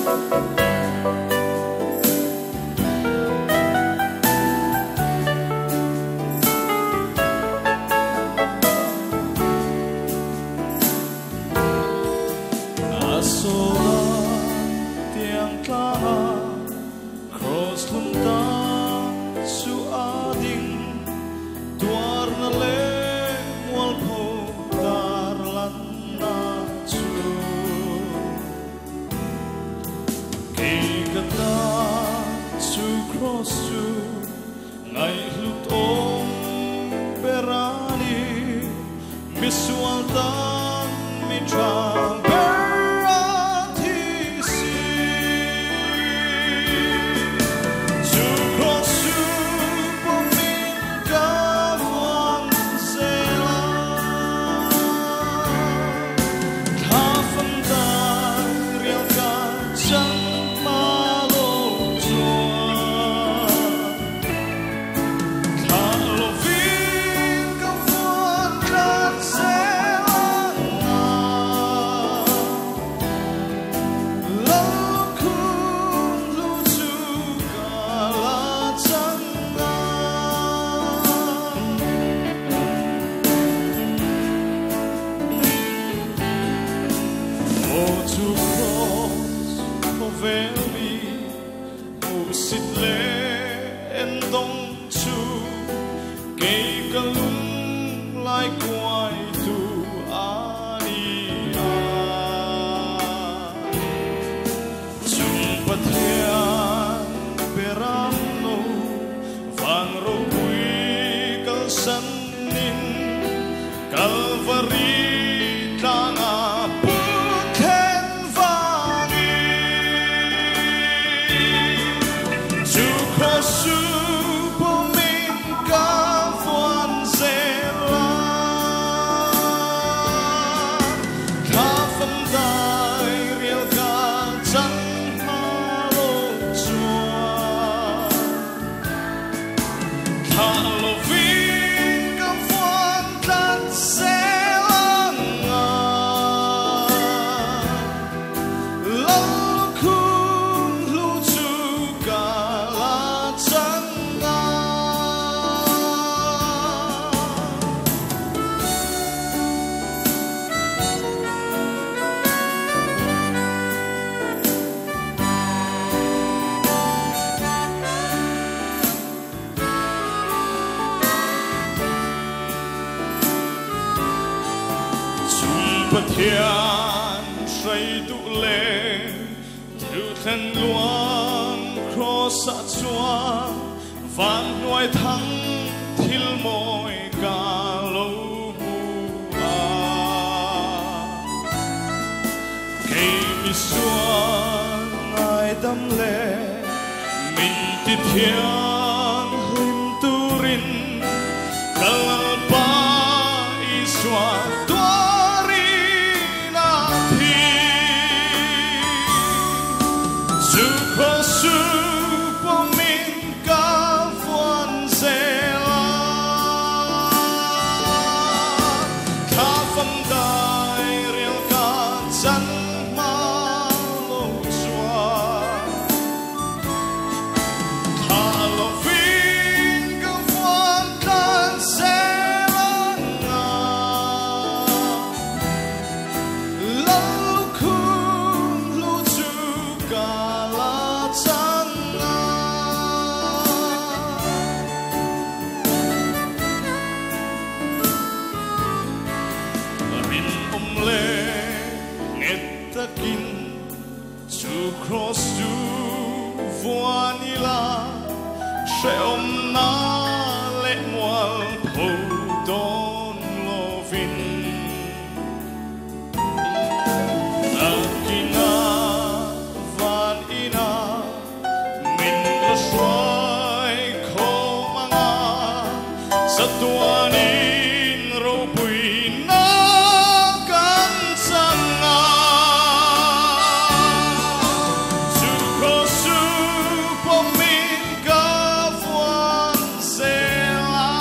A sola tiang tlanga cross lung tan chu a ding tuarna leh mualpho tar lanna chu. Kei ka tan chu cross chu ngaihhlut awm ber a ni, misual tan mi tha ber a thi si. Chu cross chu pawmin ka vuan zel a, thla fam dai rial ka chan hma lo chuan. Thla lovin ka vuan tlat zel ang a, Lallukhum hlu chu ka la chang a. Aw chu cross khawvel mi hmuhsit leh en dawng chu kei ka lung lai kuai tu a ni a. Chung Pathian beram no van ropui kalsanin Kalvari tlanga puthen vangin. Chu cross chu pawmin ka vuan zel a, thla fam dai rial ka chan hma lo chuan. Thla lovin ka vuan tlat zel ang a, Lallukhum hlu chu ka la chang a. Chung Pathian hrei duh leh thil thlen luang cross ah chuan van hnuai thang thil mawi ka lo hmu a. Kei misual ngaidam leh min ti thiang hlim turin Kalpa Isua tuarin a thi. Chu cross chu pawmin ka vuan zel a, thla fam dai rial ka chan hma lo chuan. Thla lovin ka vuan tlat zel ang a, Lallukhum hlu chu ka la chang a. Rinawm leh nghet takin chu cross chu vuan ila, hrehawmna leh mualpho dawn lovin. Nakina van ina min la hruai khawm anga, chatuanin ropui na kan chang a. Chu cross chu pawmin ka vuan zel a,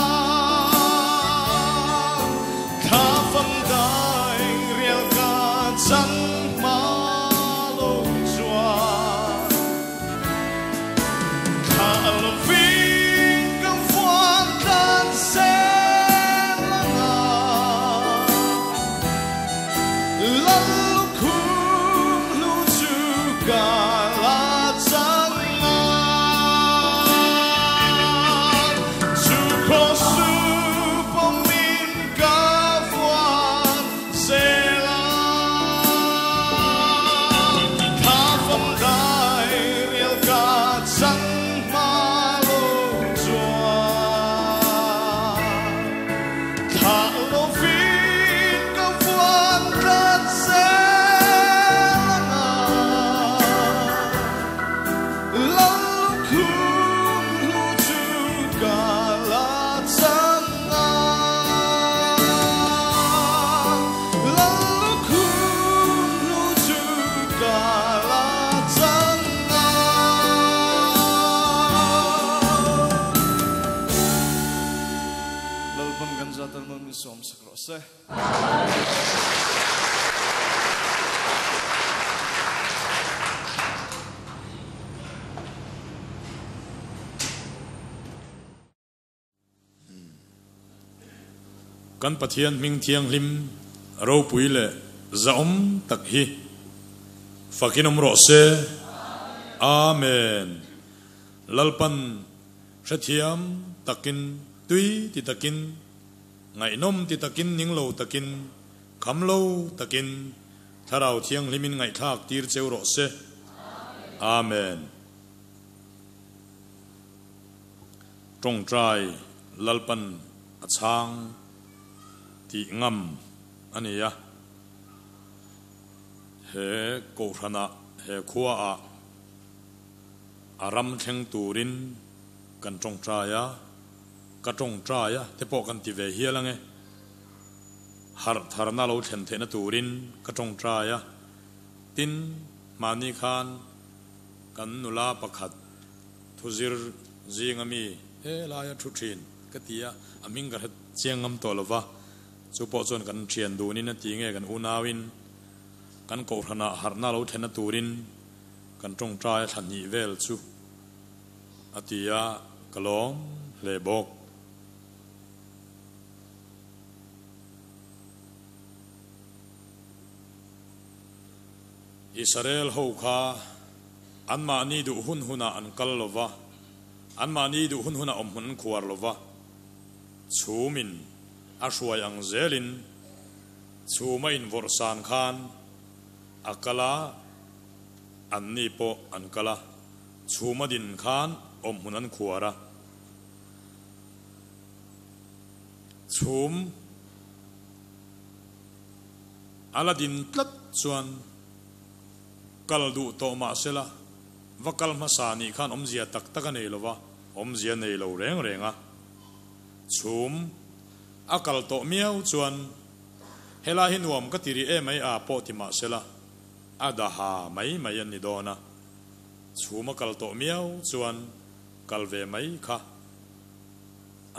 thla fam dai rial ka chan hma lo chuan. ka la chang ang. Chu kraws chu pawmin ka vuan zel ang. Thla fam dai rial ka chang hma lo chuan. Thlah lovin ka vuan tlat zel ang a, Lallukhum hlu chu ka la chang ang. Lallukhum hlu chu ka la chang ang. Lalpan kan zat an min sawm sak rawh se. Kan Pathian hming thianghlim ropui leh zahawm tak hi fakin awm rawh se. Amen. Lalpan Hrethiam takin, tui ti takin, ngaihnawm ti takin, ning lo takin, kham lo takin Thlarau Thianghlimin ngaihthlak tir cheu rawh se. Amen. Tawngtai Lalpan a chhang tih ngam a ni a. He Kohhranah, he khuaah, A ram thleng turin kan tawngtai a, ka tawngtai a te pawh kan ti ve hial ange. Harh tharna lo thlen theihna turin ka tawngtai a, tin mahni khan kan nula pakhat thuzir zinga mi helaia thu thin ka ti a, a hming ka hre chiang ngam tawh lova, chu pawh chuan kan thian dunin a ti nge kan unauin kan kohhranah harhna lo thlenna turin Kan tawngtai a thla hnih vel chu a ti a, ka lawm hle bawk. Israel ho kha anmahni duh hun hunah an kal lo va, anmahni duh hun hunah awmhmun an khuar lo va, chhumin a hruai ang zelin chhuma invawrhsan khan a kal a, Anni pawh an kal a, chhum a din khan awmhmun an khuar a. Chhum a la din tlat chuan kal duh tawh mah sela, va kal hmasa nih khan awmzia tak tak a nei lo va, awmzia nei lo reng reng a. Chhum a kal tawh miau chuan helai hi nuam ka ti rih em ai a pawh ti mah sela, A daha mai mai an ni dawn a, chhum a kal tawh miau chuan kal ve mai kha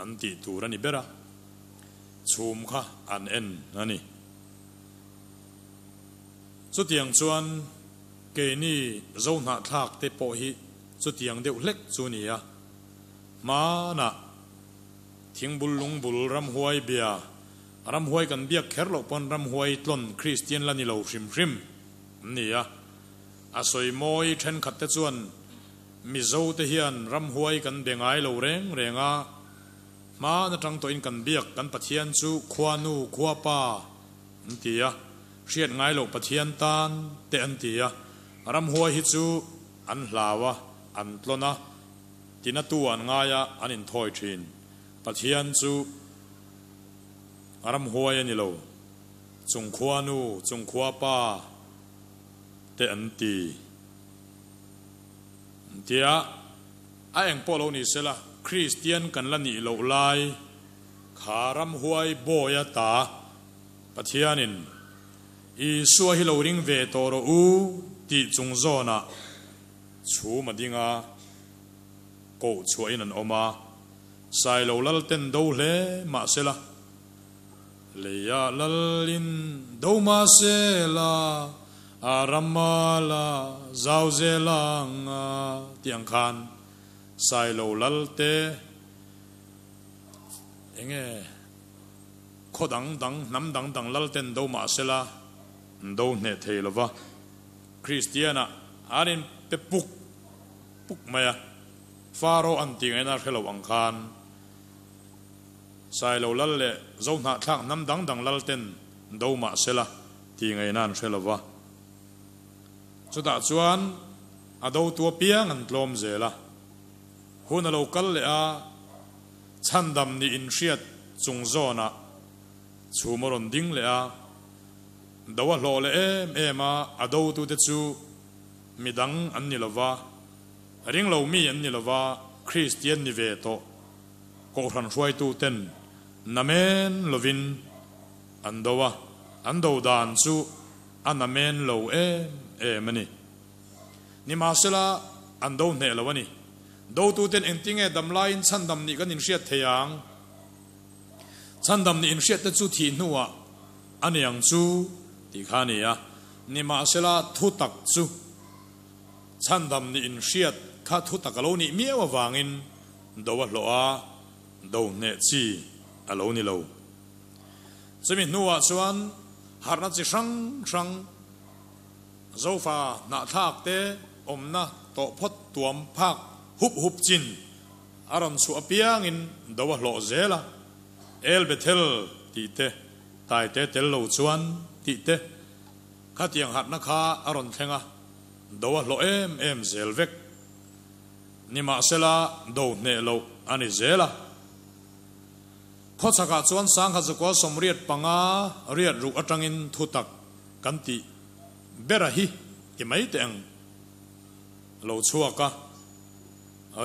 an tih tur a ni ber a, chhum kha an en a ni. Chutiang chuan keini Zohnahthlak te pawh hi chutiang deuh hlek chu ni a, hmanah thingbul lungbul ramhuai bia Ramhuai kan biak kher loh pawn ramhuai tlawn Kristian la ni lo hrim hrim an ni a. A sawi mawi thenkhat te chuan Mizo te hian ramhuai kan be ngai lo reng reng a, hman atang tawhin kan biak kan Pathian chu Khuanu Khuapa an ti a, hriat ngai loh Pathian tan te an ti a, ramhuai hi chu an hlau a, an tlawn a, tinatu an ngai a, an inthawi thin. Pathian chu. A ramhuai a ni lo, Chungkhua nu, Chungkhua pa te an ti. An ti a, a eng pawh lo ni sela, Kristian kan la nih loh lai kha ramhuai bawi a ta Pathianin Isua hi lo ring ve tawh rawh u tih chung zawnah chhum a ding a, koh chhuahin an awm a. Sailo lal ten do hle mah sela, Leiah lalin do mah sela, A ram a la zau zel ang a tih ang khan Sailo lal te enge khaw dang dang hnam dang dang lal ten do mah sela an do hneh thei lova Kristiana. An in pe puk puk mai a, Faro an tih ngaihna hre lo ang khan Sailo lal leh Zohnahthlak hnam dang dang lal ten do mah sela tih ngaihna an hre lo va. Chutah chuan a dotu apiang an tlawm zel a, hun a lo kal leh a, chhandam nih inhriat chung zawnah chhum a rawn ding leh a, do a hlawh leh em em a, a dotute chu midang an ni lova, ringlo mi an ni lova, Kristian ni ve tawh Kohhran hruaituten namen lovin an do a, an do dan chu a namen lo em em a ni. Nimahsela, an do hneh lo a ni. Dotuten engtinge damlaiin chhandam nih kan inhriat thei ang? Chhandam nih inhriatte chu thih hnuah a ni ang chu tih kha a ni a. Nimahsela, thutak chu chhandam nih inhriat kha thutak a lo nih miau avangin do a hlawh a, do hneh chi a lo ni lo. Chumi hnuah chuan harhna chi hrang hrang Zofa hnahthlak te awmna tawh phawt tuam phak hup hup chin a rawn chhuah apiangin do a hlawh zel a, El Bethel tih te, Taite tel lo chuan tih te, khatiang harhna kha a rawn thleng a, do a hlawh em em zel vek. Nimahsela do hneh loh a ni zel a. Khawchhakah chuan sangha zakua 85 riat ruk atangin thutak kan tih bera hi ti mai teh ang a lo chhuak a.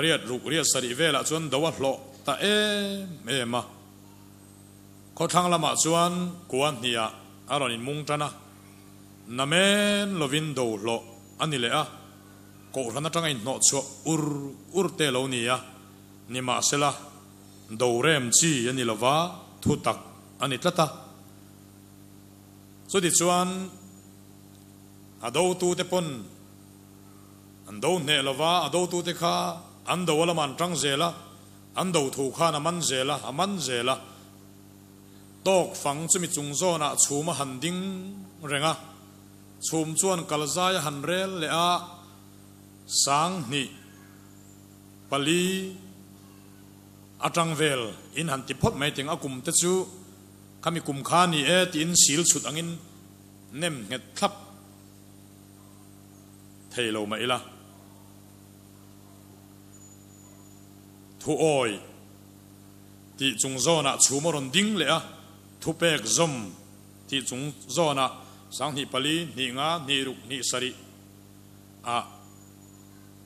Riat ruk riat sarih velah chuan do a hlawh ta em em a. Khawthlang lamah chuan kua hniah a rawn inmung tan a, namen lovin do hlawh a ni leh a, kohhran atanga inhnawh chhuah ur ur te lo ni a, nimahsela do rem chi a ni lova thutak a ni tlat a. Chutichuan a dotute pawn An do hneh lova, a dotute kha an do a lamah an tang zel a, an do thu khan a man zel a, a man zel a. Tawk fang chumi chung zawnah chhum a han ding reng a, chhum chuan kal zai a han rel leh a, 1000 pali atang vel in han ti phawt mai teng a kum te chu khami kum kha ni e tiin sil chhut angin nem nghet thlap. Thei lo mah ila. Thu awi tih chung zawnah chhum a rawn ding leh a, thupek zawm tih chung zawnah 2004, 2 5, 2 6, 2 7 ah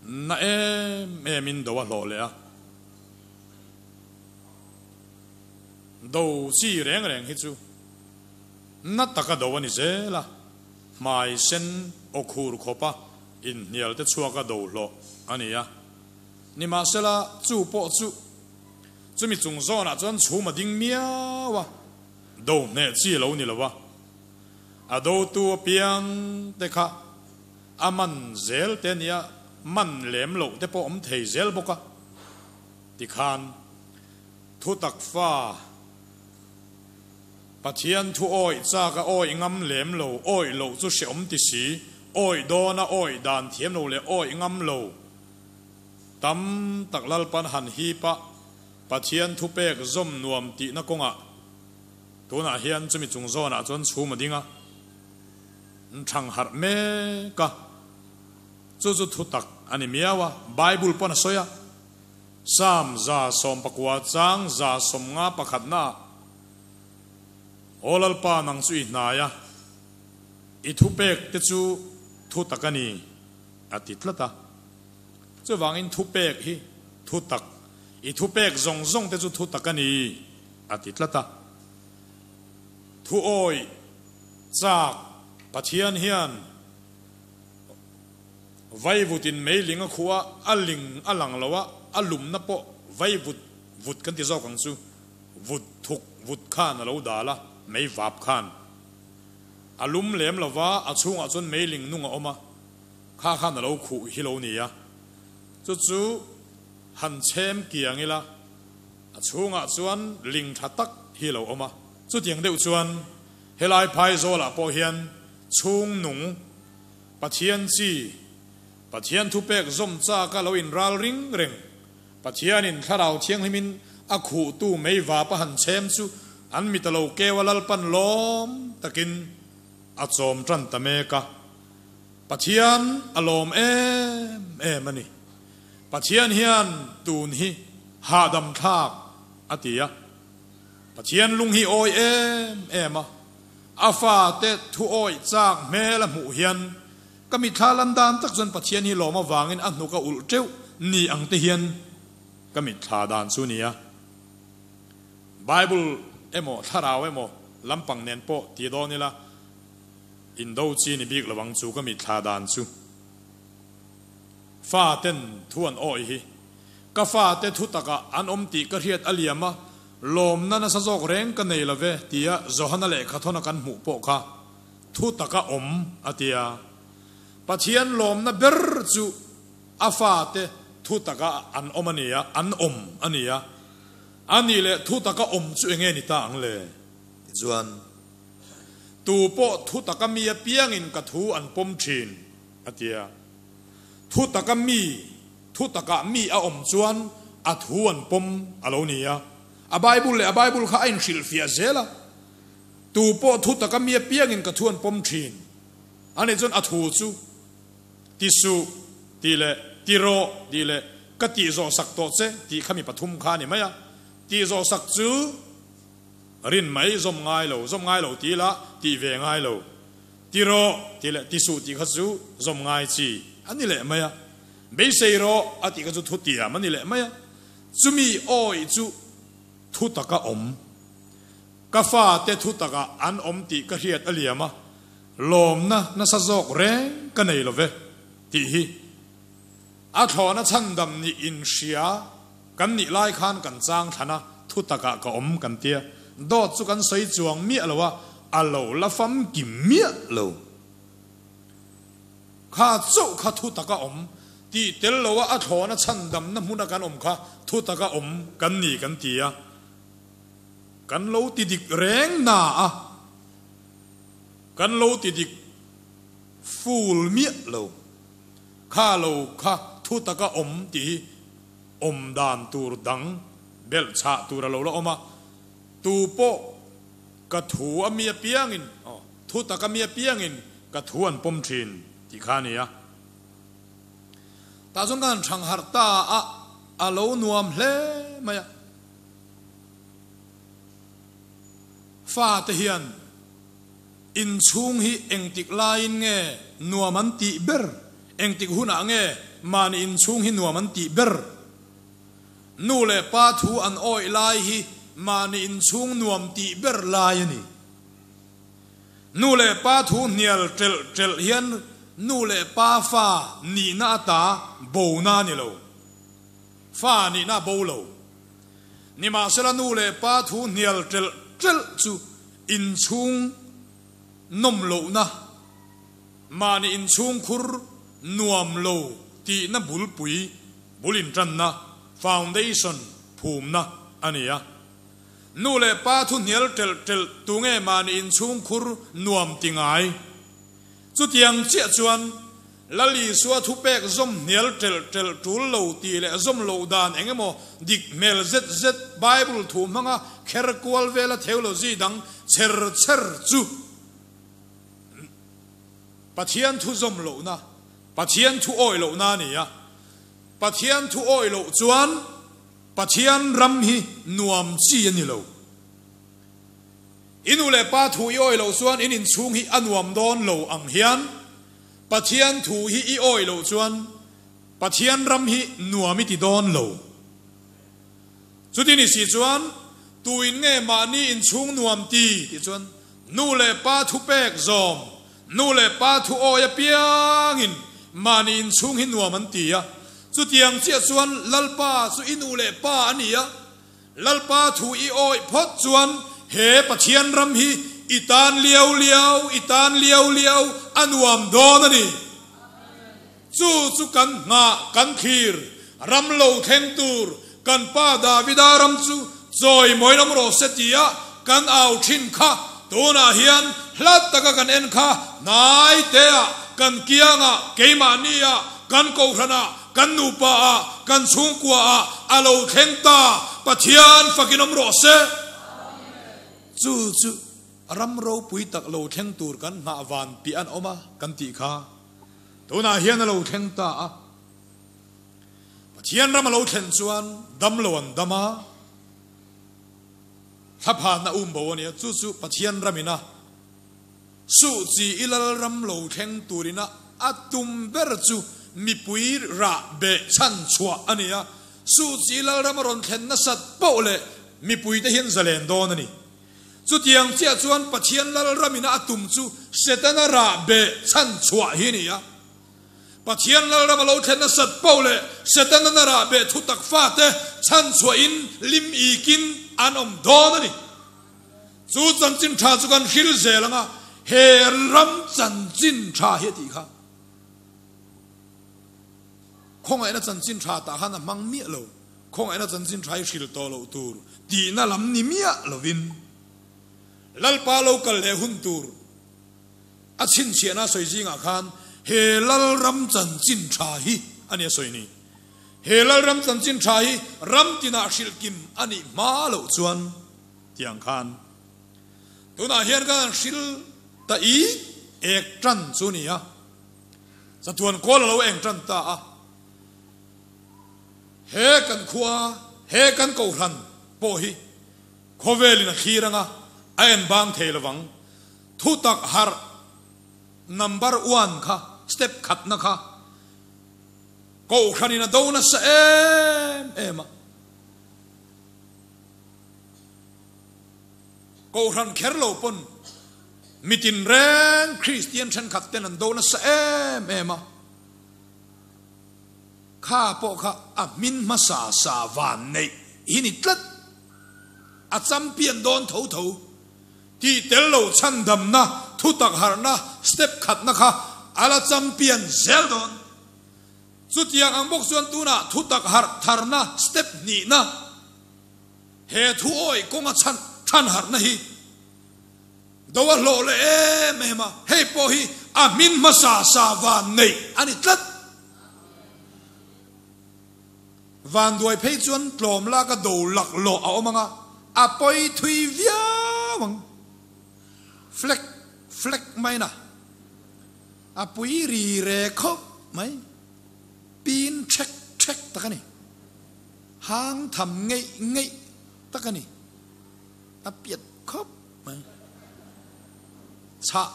na em em in do a hlawh leh a. Do chi reng reng hi chu na taka do a ni zel a. Hmai sen aw khur khawpa inhnial te chhuak a do hlawh a ni a. Nimahsela, chu pawh chu chumi chung zawnah chuan chhum a ding miau a, do hneh chi lo ni lo a. A dotu apiang te kha a man zel te a nia, man lem loh te pawh awm thei zel bawk a. Tikhan thutak fa. Pathian thu awih chak a awih ngam lem lo, awih loh chu hreawm ti si, awih dawn a awih dan thiam lo leh awih ngam lo tam tak Lalpan han hip a, Pathian thu pek zawm nuam tihna kawngah tunah hian chumi chung zawnah chuan chhum a ding a, nthang harh mek a, chu chu thu tak a ni miau a, Bible pawn a sawi a. Psalm 119 chang 151 ah, Aw Lalpa nang chu i hnai a, i thupek te chu thu tak a ni, a ti tlat a. Chuvangin thupek hi thu tak, i thupek zawng zawng te chu thu tak a ni, a ti tlat a. Thu awih chak Pathian hian Vaivut in meiling a khuh a, a ling a lang lo a, a lumna pawh vaivut vut kan ti zawk ang chu, vut thuk vut khan a lo dal a, mei vap khan a lum lem lo va, a chhungah chuan meiling nung a awm a, kha khan a lo khuh hi lo ni a, chu chu han chhem kiang ila a chhungah chuan ling tha tak hi a lo awm a, chutiang deuh chuan helai phai zawlah pawh hian chhung nung Pathian chi. Pathian thupek zawm chak a lo inral ring reng. Pathianin Thlarau Thianghlimin a khuhtu mei vap a han chhem chu an mit a lo keu a Lalpan lawm takin a chawm tan ta mek a. Pathian a lawm em em a ni. Pathian hian tun hi hahdam thlak a ti a. Pathian lung hi awi em em a. A fate thu awih chak hmel a hmuh hian Ka mitthla lan dan tak chuan Pathian hi lawm avangin a hnuk a ulh teuh ni ang te hian ka mitthla dan chu nia. Bible emaw thlarau emaw lampang nen pawh ti dawn ila indo chi ni bik lo ang chu ka mitthla dan chu. Fa ten thu an awih hi ka fa te thu takah an awm tih ka hriat a liam a, lawmna nasa zawk reng ka nei lo ve tia Johana lehkhathawna kan hmuh pawh kha Thu taka awm a ti a. Pathian lawmna ber chu a fate thu taka an awm a ni a, an awm a ni a. A nih leh thu taka awm chu enge ni ta ang le? Tichuan, Tu pawh thu taka mi apiangin ka thu an pawm thin, a ti a. Thu taka mi, thu takah mi a awm chuan a thu an pawm a lo ni a. A Bible leh a Bible kha a inhrilhfiah zel a. Tu pawh thu taka mi apiangin ka thu an pawm thin a nih chuan a thu chu ti suh tih leh ti rawh tih leh ka tih zawh sak tawh che tih kha mi pathum kha a ni mai a. Tih zawh sak chu rin mai zawm ngai lo, zawm ngai lo ti ila tih ve ngai lo. Ti rawh tih leh ti suh tih kha chu zawm ngai chi a ni leh mai a. Beisei rawh a tih kha chu thu tiam a ni leh mai a. Chumi awih chu thu taka awm. Ka fate thu takah an awm tih ka hriat a liam a, lawmna nasa zawk reng ka nei lo ve tih hi a thlawhna chhandam nih inhria kan nih lai khan kan chang thlan a, thu takah ka awm kan tia, dawt chu kan sawi chuang miah lo a, a lo la famkim miah lo. Kha chauh kha thu taka awm tih tel lo a, a thlawhna chhandamna hmuna kan awm kha thu taka awm kan ni kan ti a. Kan lo ti dik reng na a, kan lo ti dik ful miah lo. Kha lo kha thu taka awm tih hi awm dan tur dang belh chhah tur a lo la awm a. Tu pawh ka thu a mi apiangin, aw, thu taka mi apiangin ka thu an pawm thin tih kha a ni a. Tah chuan kan han thangharh ta a, a lo nuam hle mai a. Fate hian inchhung hi engtik laiin nge nuam an tih ber? Engtik hunah nge mahni inchhung hi nuam an tih ber? Nu leh pa thu an awih lai hi mahni inchhung nuam tih ber lai a ni. Nu leh pa thu hnial ṭelh ṭelh hian nu leh pa fa nihna ata bona a ni lo. Fa nihna a bo lo. Nimahsela nu leh pa thu hnial ṭelh ṭelh chu inchhung nawm lohna, mahni inchhung khur nuam lo tihna bulpui bul inṭanna, foundation, phumna a ni a. Nu leh pa thu hnial ṭelh ṭelh tunge mahni inchhung khur nuam ti ngai? Chutiang chiah chuan Lal Isua thupek zawm hnial ṭelh ṭelh ṭul lo tih leh zawm loh dan eng emaw dik hmel zet zet Bible thu hmanga kher kual vela theology dang chher chher chu Pathian thu zawm lohna, Pathian thu awih lohna a ni a. Pathian thu awih loh chuan Pathian ram hi nuam chi a ni lo. I nu leh pa thu i awih loh chuan in inchhung hi a nuam dawn lo ang hian Pathian thu hi i awih loh chuan Pathian ram hi nuam i ti dawn lo. Chuti ni si chuan tuin nge mahni inchhung nuam ti tih chuan nu leh pa thu pek zawm, nu leh pa thu awi apiangin mahni inchhung hi nuam an ti a. Chutiang chiah chuan Lalpa chu i nu leh pa a ni a. Lalpa thu i awih phawt chuan he Pathian ram hi i tan liau liau, i tan liau liau a nuam dawn a ni. Chu chu kan nghah, kan thlir, ram lo thleng tur kan pa Davida ram chu chawi mawi ram rawh se tia kan au thin kha tunah hian hlat taka kan en kha hnai teah kan kiangah keimahnia. Kan kohhranah, kan nupaah, kan chhungkuaah a lo thleng ta. Pathian fakin awm rawh se. Chu chu ram ropui tak lo thleng tur kan nghah van piah an awm a kan tih kha tunah hian a lo thleng ta a. Pathian ram a lo thlen chuan dam lo an dam a, thlaphanna um bo a ni a, chu chu Pathian ramin a Suh chi i lalram lo thleng turina a tum ber chu mipui rah beh chhan chhuah a ni a. Suh chi i lalram a rawn thlen nasat poh leh mipuite hian zalen dawn a ni. Chutiang chiah chuan Pathian lalramina a tum chu Setana rah beh chhan chhuah hi a ni a. Pathian lalram a lo thlen nasat poh leh Setana na rah beh thutak fate chhan chhuahin lim ikin an awm dawn a ni. Chu chanchin tha chu kan hril zel ang a, he ram chanchin tha hi a tih kha khawngaihna chanchin tha tah khan a hmang miah lo, khawngaihna chanchin tha hi hril tawh loh tur tihna lam ni miah lovin Lalpa lo kal leh hun tur a chhinchhiahna a sawi zingah khan he Lalram chanchin tha hi a ni a sawi ni. He Lalram chanchin tha hi ram tinah hrilh kim a nih hma loh chuan Tiang khan tunah hian kan han hril ta i ek tan chu ni a, chatuan kawl a lo eng tan ta a, he kan khua, he kan kohhran pawh hi khawvelin a thlir anga a en bang thei lovang. Thutak harh number one kha, step khatna kha kohhranin a do nasa em em a. Kohhran kher lo pawn mitin reng Kristian thenkhat ten an do nasa em em a, kha pawh kha a hmin hmasa sa van neih hi ni tlat, a champion dawn tho tho tih tel lo chhandamna thutak harhna step khatna kha a la champion zel dawn. Chutiang ang bawk chuan tunah thutak harh tharna step hnihna, He thu awih kawnga chhan than harhna hi do a hlawh leh em em a, hei pawh hi a hmin hmasa sa van neih a ni tlat. Vanduai phei chuan tlawm laka do laklawh a awm ang a, a pawi thui viau ang. Flek flek maina a pui ri re khawp mai, pin ṭhek ṭhek tak a ni. Hang tham ngeih ngeih tak a ni. A piat khawp mai. Chhah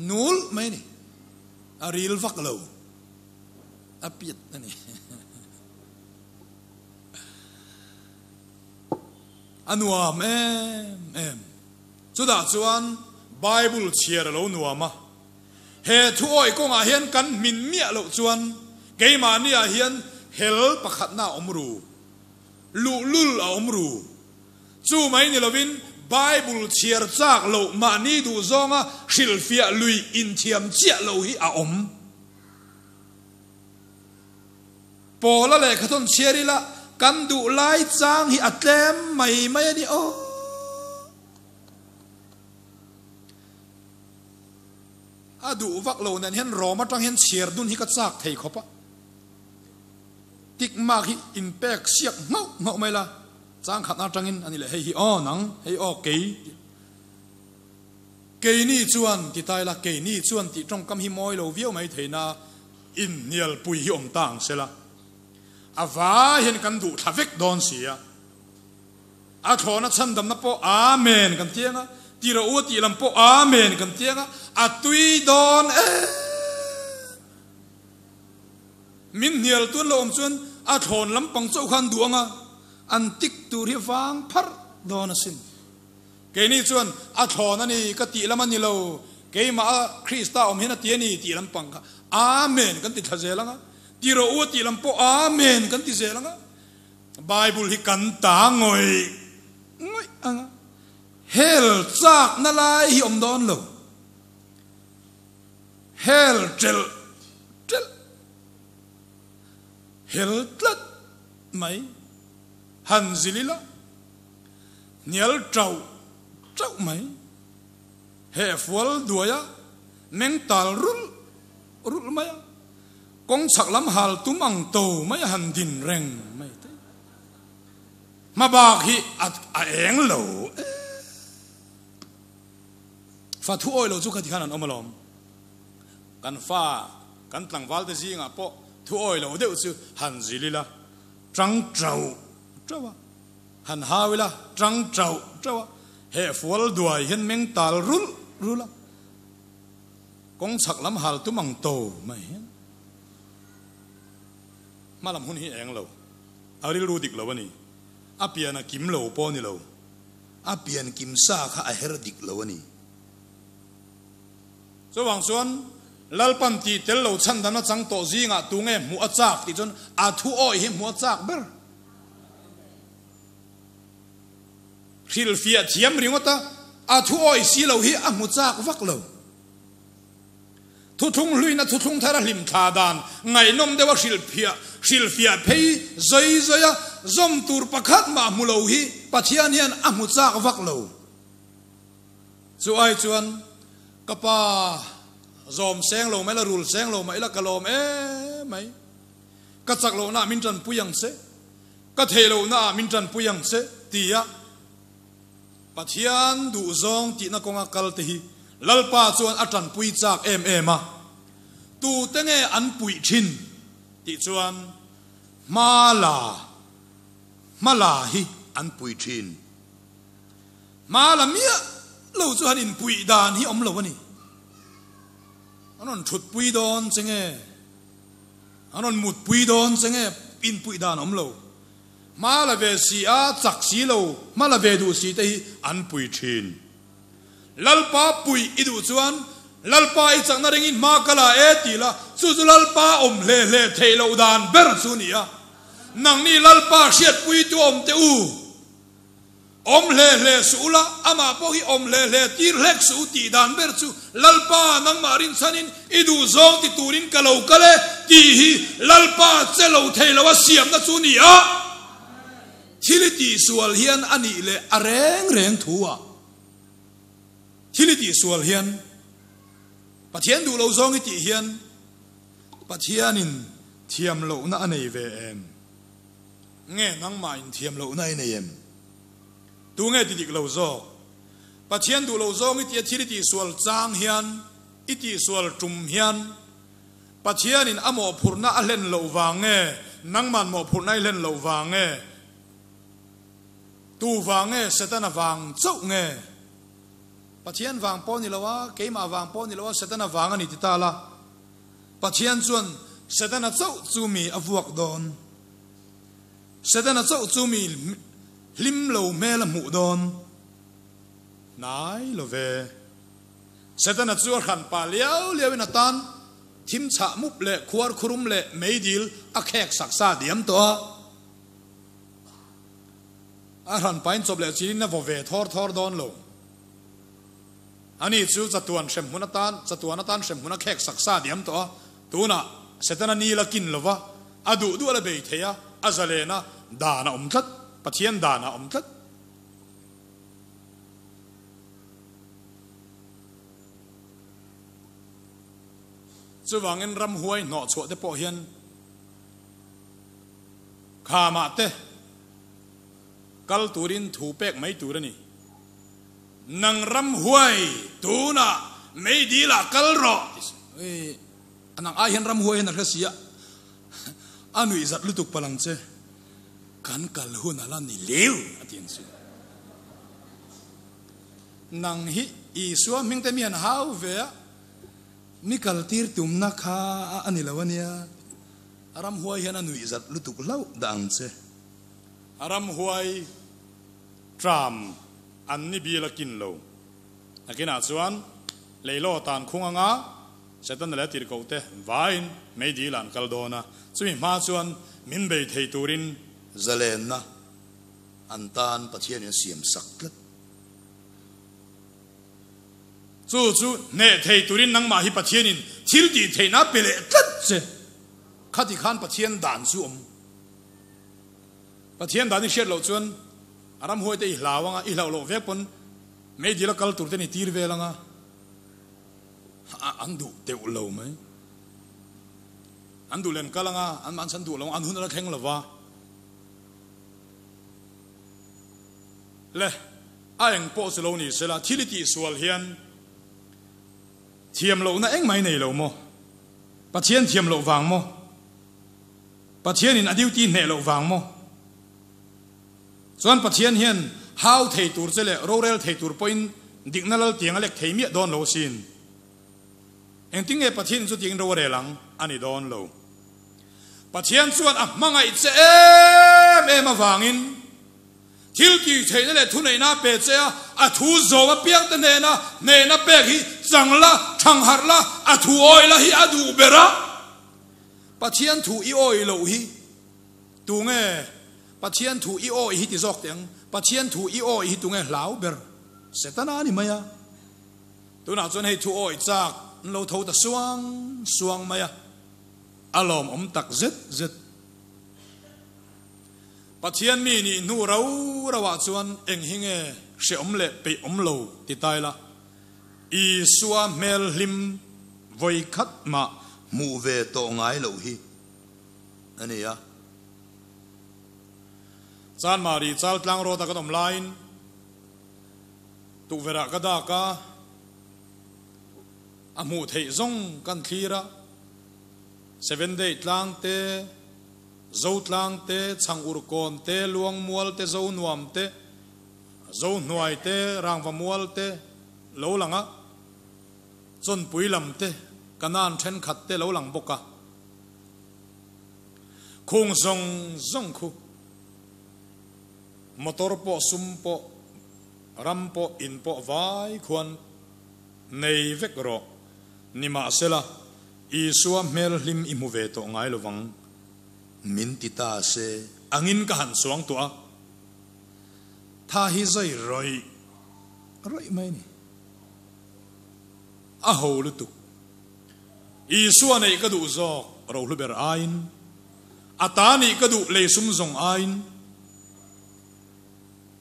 nul mai a ni. A ril vak lo. A piat a ni. A nuam em em. Chutah chuan Bible chhiar a lo nuam a. He thu awih kawngah hian kan hmin miah loh chuan keimahniah hian hel pakhatna a awm ru, luhlul a awm ru. Chu mai ni lovin Bible chhiar chak loh mahni duh zawnga hrilhfiah lui inthiam chiah lo hi a awm. Paula lehkhathawn chhiar ila kan duh lai chang hi a tlem mai mai a ni aw. A duh vak lo nen hian Rom atang hian chhiar dun hi ka chak thei khawp a. Tik mark hi inpek siak nghauh nghauh mai la, chang khatna atangin a ni leh hei hi aw nang, hei aw kei tih. Keini chuan ti ta ila, keini chuan tih tawngkam hi mawi lo viau mai thei na inhnialpui hi awm ta ang sela. A vai hian kan duh thla vek dawn si a. A thlawhna chhandamna pawh Amen kan tiang a, tira u a tih lam pawh Amen kan tiang a, a tui dawn em. Min hnial tuan lo awm chuan a thlawn lampang chauh khan duh ang a, an tik tur hi vang pharh dawn asin. Keini chuan a thlawn a ni ka tih lam a ni lo, keimah a Krista awm hian a ti a ni tih lampang kha Amen kan ti thla zel ang a, tira u a tih lam pawh Amen kan ti zel ang a. Bible hi kan ta ngawih ngawih ang a, hel chakna lai hi awm dawn lo, hel telh telh, hel tlat mai, han zil ila, hnial tauh tauh mai, heh fual duai a, meng tal rulh rulh mai a. Kawng chhak lam hal tum ang to mai a han din reng mai te. Hmabak hi a eng lo e. Fa thu awi lo chu khati khan an awm alawm. Kan fa, kan tlangval te zingah pawh thu awi lo deuh chu han zil ila, tang tauh tauh a, han hau ila, tang tauh tauh a, heh fual duai hian meng tal rulh rulh a, kawng chhak lam hal tum ang to mai hian hma lam hun hi eng lo, a rilru dik lo a ni, a pian a kim lo pawh a ni lo. A pian kim sa kha a her dik lo a ni. Chuvang chuan Lalpan tih tel lo chhan dan a chang tawh zingah tunge hmuh a chak tih chuan a thu awih hi hmuh a chak ber. Hrilhfiah thiam ringawt a, a thu awih si lo hi a hmu chak vak lo. Thuthlung hluina thuthlung thar a hlim thla dan ngaihnawm deuh a hrilhfiah hrilhfiah phei zawi zawi a, zawm tur pakhat mah hmu lo hi Pathian hian a hmu chak vak lo. Chu ai chuan ka pa zawm seng lo mai la, rul seng lo mai la ka lawm em mai. Ka chak lohna ah min tanpui ang che, ka theih lohna ah min tanpui ang che tia Pathian duhzawng tihna kawnga kal te hi Lalpa chuan a tanpui chak em em a. Tute nge an puih thin tih chuan hma la, hma la hi an pui thin. Hma la miah lo chu han inpuih dan hi awm lo a ni. An rawn thutpui dawn che nge? An rawn mutpui dawn che nge? Inpuih dan awm lo. Hma la ve si a, chak si lo, hma la ve duh si te hi an pui thin. Lalpa puih i duh chuan Lalpa i chakna ringin hma ka la e ti la, chu chu Lalpa awm hle hle theih loh dan ber chu a ni a. Nangni Lalpa hriatpuitu awm teh u. Awm hle hle suh ula, amah pawh hi awm hle hle tir hlek suh u tih dan ber chu Lalpa nangmah rinchhanin i duh zawng ti turin ka lo kal e tih hi Lalpa che lo thei lo a siamna chu ni a. Thil i tihsual hian a nih leh a reng reng thu ah thil i tihsual hian Pathian duh lo zawng i tih hian Pathianin thiam lohna a nei ve em? Nge nangmah in thiam lohna i nei em? Tu nge ti dik lo zawk? Pathian duh lo zawng i tia thil i tihsual chang hian, i tihsual tum hian Pathianin a mawhphurhna a hlen loh vang nge nangman mawhphurhna i hlen loh vang nge? Tu vang nge Setana vang chauh nge? Pathian vang pawh ni lo a, keimah vang pawh ni lo a, Setana vang a ni ti ta la. Pathian chuan Setana chauh chu mi a vuak dawn. Setana chauh chu mi hlim lo hmel a hmuh dawn. Hnai lo ve. Setana chu a hran pah liau liauin a tan thim chhah mup leh khuar khurum leh meidil a khek sak sa diam tawh a. A hran pahin chawp leh chin in a vaw ve thawr thawr dawn lo. Ani chu chatuan hremhmun atan, chatuan atan hremhmun a khek sak sa diam tawh a, tunah Setana nil a kin lova, a duh duh a la bei thei a, a zalen a, dan a awm tlat, Pathian dan a awm tlat. Chuvangin ramhuai hnawhchhuah te pawh hian khamah te kal turin thu pek mai tur a ni. Nang ramhuai tunah meidil ah kal rawh ti si. Ui, nang ai hian ramhuai hian a hre si a, a nuih zat lutuk palang che. Kan kal hun a la ni leu a ti ang chu. Nang hi Isua hming te mi han hau ve a, mi kal tir tumna kha a ni lo a nia. Ramhuai hian a nuih zat lutuk hlauh dah ang che. Ramhuai Tram an ni bil a kin lo. Nakinah chuan leilaw tan khung anga Setana leh a tirhkoh te vaiin meidil ah an kal dawn a, chumi hma chuan min bei thei turin. Zalenna an tan Pathianin a siam sak tlat. Chu chu hneh thei turin nangmah hi Pathianin thil tih theihna a pe leh tlat che. Khati khan Pathian dan chu awm. Pathian dan i hriat loh chuan a ramhuai te i hlau anga, i hlauh loh vek pawn meidil a kal tur te ni tir vel anga, an duh teuh lo mai. An duh len kal anga, an mahni an duh lo ang, an hun a la thleng lo va. Le, a eng pawh chu lo ni sela, thil i tihsual hian thiam lohna engmah i nei lo maw? Pathian thiam loh vang maw? Pathianin a duty hneh loh vang maw? Chuan Pathian hian hau thei tur che leh rorel thei tur pawhin dikna lal tiang a lek thei miah dawn lo asin. Engtin nge Pathianin chutiangin ro a rel ang? A ni dawn lo. Pathian chuan a hmangaih che em em avangin thil tih theihna leh thuneihna a pe che a, a thu zawm apiangte hnena hnehna pek hi chang la, thang harh la, a thu awih la hi a duh ber a. Pathian thu i awih loh hi tunge? Pathian thu i awih hi ti zawk teh ang. Pathian thu i awih hi tunge hlau ber? Setana a ni mai a. Tunah chuan hei thu awih chak an lo tho ta suang suang mai a, a lawmawm tak zet zet. Pathian mi nih hnu rau rauah chuan eng hi nge hreawm leh peih awm lo ti tai la, Isua hmel hlim vawi khat mah hmuh ve tawh ngai loh hi a ni a. Chanmari Chaltlang Road-a kan awm laiin Tukverh ah ka dak a, a hmuh theih zawng kan thlir a, Seven Day tlang te, Zo tlang te, Chhang ur kawn te, Luang mual te, Zo nuam te, Zo hnuai te, Rangva mual te lo lang a, Chawnpui lam te, Kanan thenkhat te lo lang bawk a. Khung zawng zawng khu. Motor pawh sum pawh ram pawh in pawh vai khuan nei vek rawh. Nimahsela, Isua hmel hlim i hmu ve tawh ngai lovang. Min ti ta se. Angin ka han suang tuah a. Tha hi zai rawih rawih mai a ni. A ho lutuk. Isua neih ka duh zawk rohlu ber aiin. A ta nih ka duh lei sum zawng aiin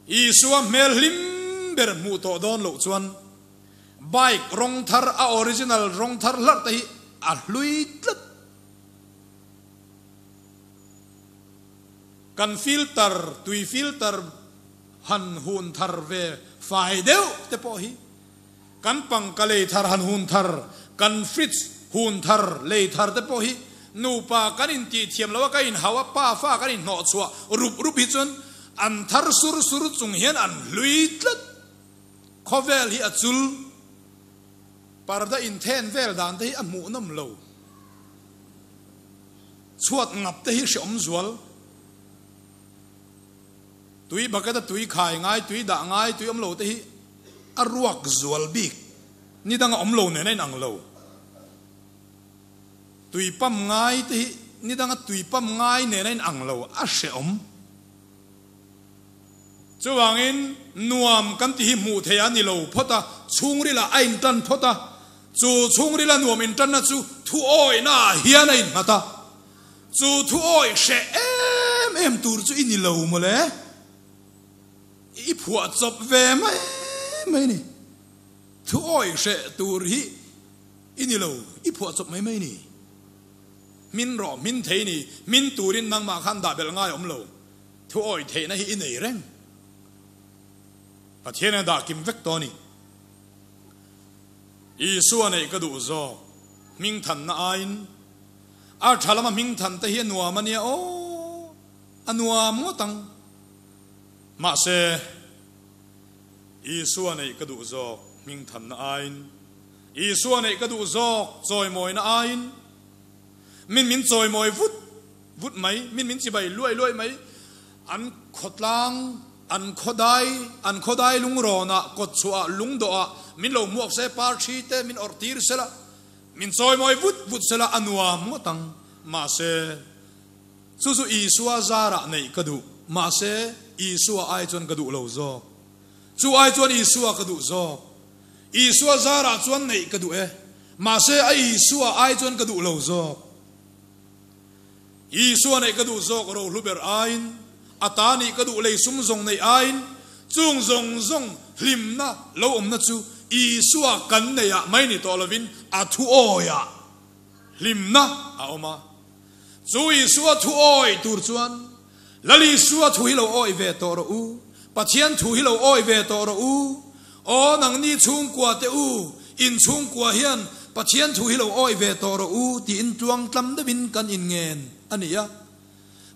Isua hmel hlim ber hmuh tawh dawn loh chuan bike rawng thar a original rawng thar hlarh te hi a hlui tlat. Kan filter tui filter han hun thar ve fai deuh te pawh hi Kan pangka lei thar han hun thar, kan fridge hun thar lei thar te pawh hi nupa kan intih thiam lo a, ka inhau a, pa fa kan inhnawh chhuah rup rup hi chuan an thar sur sur chung hian an hlui tlat. Khawvel hi a chul. Parda inthen vel dan te hi a hmuhnawm lo. Chhuat ngap te hi hreawm zual. Tui bucket a tui khai ngai, tui dah ngai, tui awm lo te hi a ruak zual bik. Ni danga awm lo nen a inang lo. Tui pump ngai te hi ni danga tui pump ngai nen a inang lo, a hrehawm. Chuvangin nuam kan ti hi hmuh theih a ni lo phawt a, chhungril ah a intan phawt a, chu chhungrila nuam intanna chu thuawihna ah hian a innghat a. Chu thu awih hreh em em tur chu i ni lo mawle. I phuah chawp ve mai mai ni. Thu awih hreh tur hi i ni lo, i phuah chawp mai mai ni. Hmin rawh, hmin thei ni, hmin turin nangmah khan dah belh ngai awm lo. Thu awih theihna hi i nei reng. Pathian in a dah kim vek tawh a ni. Isua neih ka duh zawk, hmingthanna aiin. A tha lama hming than te hi a nuam a nia aw, a nuam ngawt ang. Mahse, Isua neih ka duh zawk hming thanna aiin, Isua neih ka duh zawk chawimawina aiin, min min chawimawi vut vut mai, min min chibai luai luai mai, an khawtlang, an khawdai, an khawdai lungrawnah, kawtchhuahah, lungdawhah min lo hmuak se, par thi te min awrh tir sela, Min chawimawi vut vut sela a nuam ngawt ang. Mahse, chu chu Isua zarah neih ka duh. Mahse, Isua ai chuan ka duh lo zawk. Chu ai chuan Isua ka duh zawk. Isua zarah chuan neih ka duh e. Mahse, a Isua ai chuan ka duh lo zawk. Isua neih ka duh zawk rohlu ber aiin, a ta nih ka duh lei sum zawng neih aiin, chung zawng zawng hlimna lo awmna chu Isua kan neihah mai ni tawh lovin a thu awiah hlimna a awm a. Chu Isua thu awih tur chuan, Lal Isua thu hi lo awih ve tawh rawh u, Pathian thu hi lo awih ve tawh rawh u, aw nangni chhungkua te u, in chhungkua hian Pathian thu hi lo awih ve tawh rawh u tiin tluangtlam deuhin kan inngen a ni a.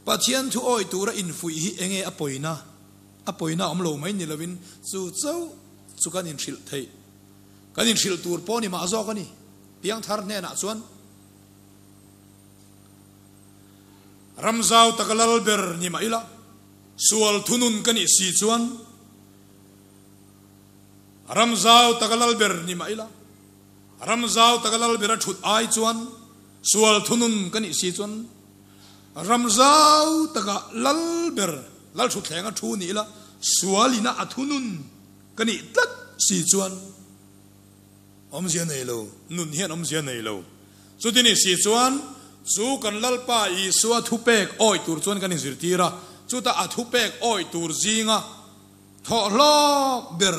Pathian thu awih tura infuih hi enge a pawina? A pawina awm lo mai ni lovin chu chauh chu kan inhrilh theih. Kan inhrilh tur pawh ni mah zawk a ni. Piangthar hnenah chuan Ramzau taka lal ber ni mah ila, sual thunun ka nih si chuan Ramzau taka lal ber ni mah ila, Ramzau taka lal bera thut ai chuan sual thunun ka nih si chuan Ramzau taka lal ber lal thutthleng a thu ni ila, sual ina a thunun ka nih tlat si chuan Awmzia nei lo, nun hian awmzia nei lo. Chuti ni si chuan, chu kan Lalpa Isua thupek awih tur chuan kan inzirtir a, chuta a thupek awih tur zinga thawhhlawk ber,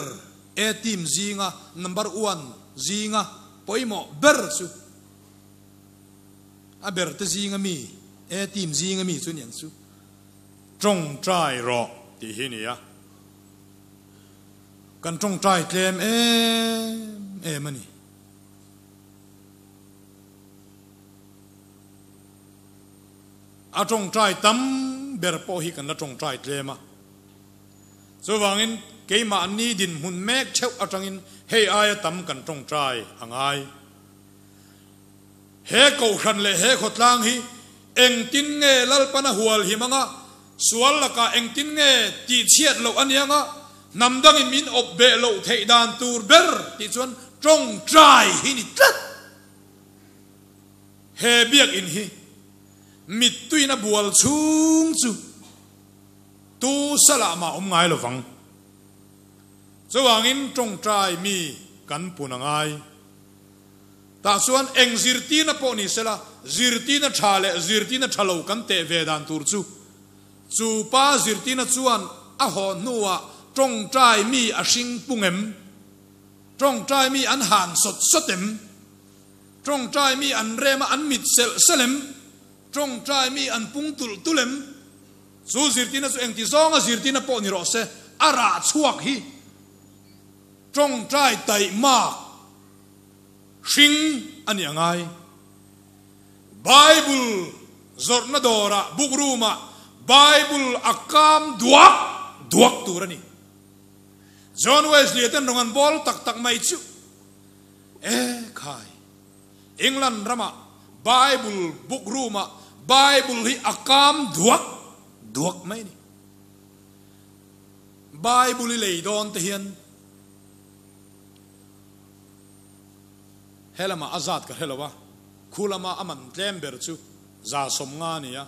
A team zinga number one zinga pawimawh ber chu a ber te zinga mi, A team zinga mi chu niang chu tawngtai rawh tih hi a ni a. Kan tawngtai tlem em em a ni. A tawngtai tam ber pawh hi kan la tawngtai tlem a. Chuvangin keimahni dinhmun mek theuh atangin hei aia tam kan tawngtai a ngai. He kohhran leh he khawtlang hi engtin nge Lalpana hual him anga, sual lakah engtin nge tihchhiat loh a nia nga, hnam dangin min awp beh loh theih dan tur ber tih chuan tawngtai hi ni tlat. He biakinn hi mittuiin a bual chhung chu tu salah mah awm ngai lovang. Chuvangin tawngtai mi kan pun a ngai. Tah chuan eng zirtirna pawh ni sela, zirtirna tha leh zirtirna tha lo kan teh ve dan tur chu, chu pa zirtirna chuan a haw hnuah tawngtai mi a hring pung em? Tawngtai mi an han sawt sawt em? Tawngtai mi an rem a an mit selh selh em? Tawngtai mi an pung tulh tulh em? Chu zirtirna chu engti zawnga zirtirna pawh ni rawh se, a rah chhuak hi tawngtai taihmak Hring a nih a ngai. Bible zawrhna dawrah, book room-ah Bible a kam duak duak tur a ni. John Wesley-a ten rawng an bawl tak tak mai chu e khai. England ramah Bible book room-ah Bible hi a kam duak duak mai a ni. Bible i lei dawn te hian He lamah a zat ka hre lo a, khu lama a man tlem ber chu 150 a ni a,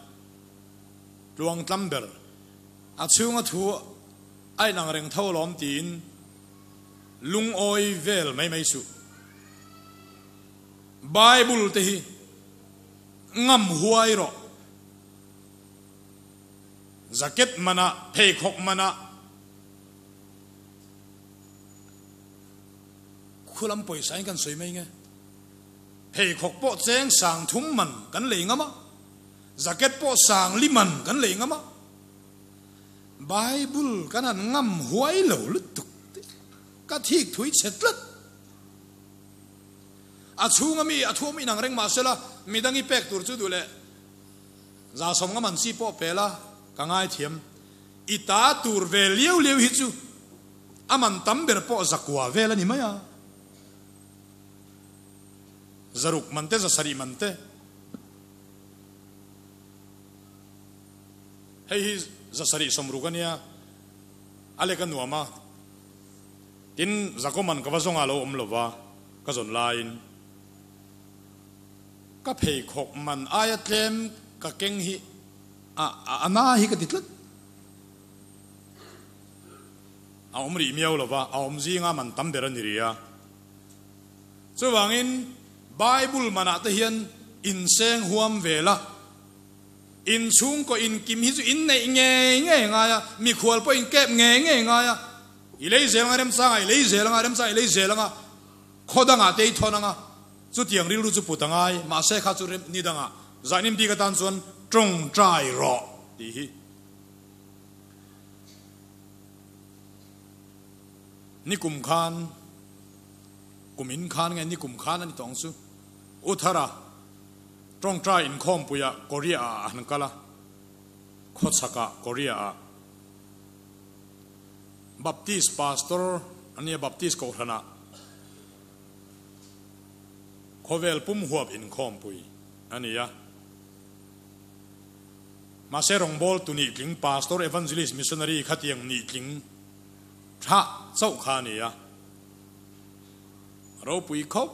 tluang tlam ber a chhunga thu a inang reng tho alawm tiin lungawi vel mai mai suh. Bible te hi ngam huai rawh. Jacket manah, pheikhawk manah, Khulam pawisa in kan sawi mai nge? Pheikhawk pawh cheng 3000 man kan lei ngam a, jacket pawh 5000 man kan lei ngam a, Bible kan han ngam huai lo lutuk te ka thik thui chhe tlat. A chhunga mi a thuam inang reng mah sela midang i pek tur chu duh leh 150 man chi pawh pe la ka ngaithiam. I ta tur ve liau liau hi chu A man tam ber pawh 900 vel a ni mai a, 600 man te 700 man te. Hei hi 760 a nia, a lek a nuam a, tin 900 man ka va zawng a lo awm lo va, ka zawn laiin ka pheikhawk man aia tlem ka keng hi a na hi ka ti tlat. A awm rih miau lo va, a awm zinga man tam ber a ni rih a. Chuvangin Bible manah te hian inseng huam ve la, inchhungkaw inkim hi chu inneih ngei ngei a ngai a, mikhual pawh inkep ngei ngei a ngai a, i lei zel anga remchangah i lei zel anga, remchangah i lei zel anga, khaw dangah te i thawn anga, chutiang rilru chu put a ngai, mahse kha chu rem ni dangah zahnim bik atan chuan Tawngtai rawh tih hi. Nikum khan, kum in khan nge nikum khan a ni tawng chu, U Thara tawngtai inkhawmpuiah Korea ah a han kal a, khawchhakah Korea ah Baptist Pastor a nia Baptist Kohhranah khawvel pum huap inkhawmpui a ni a. Mahse rawngbawltu nih tling Pastor Evangelist Missionary khatiang nih tling tha chauh kha a ni a, ropui khawp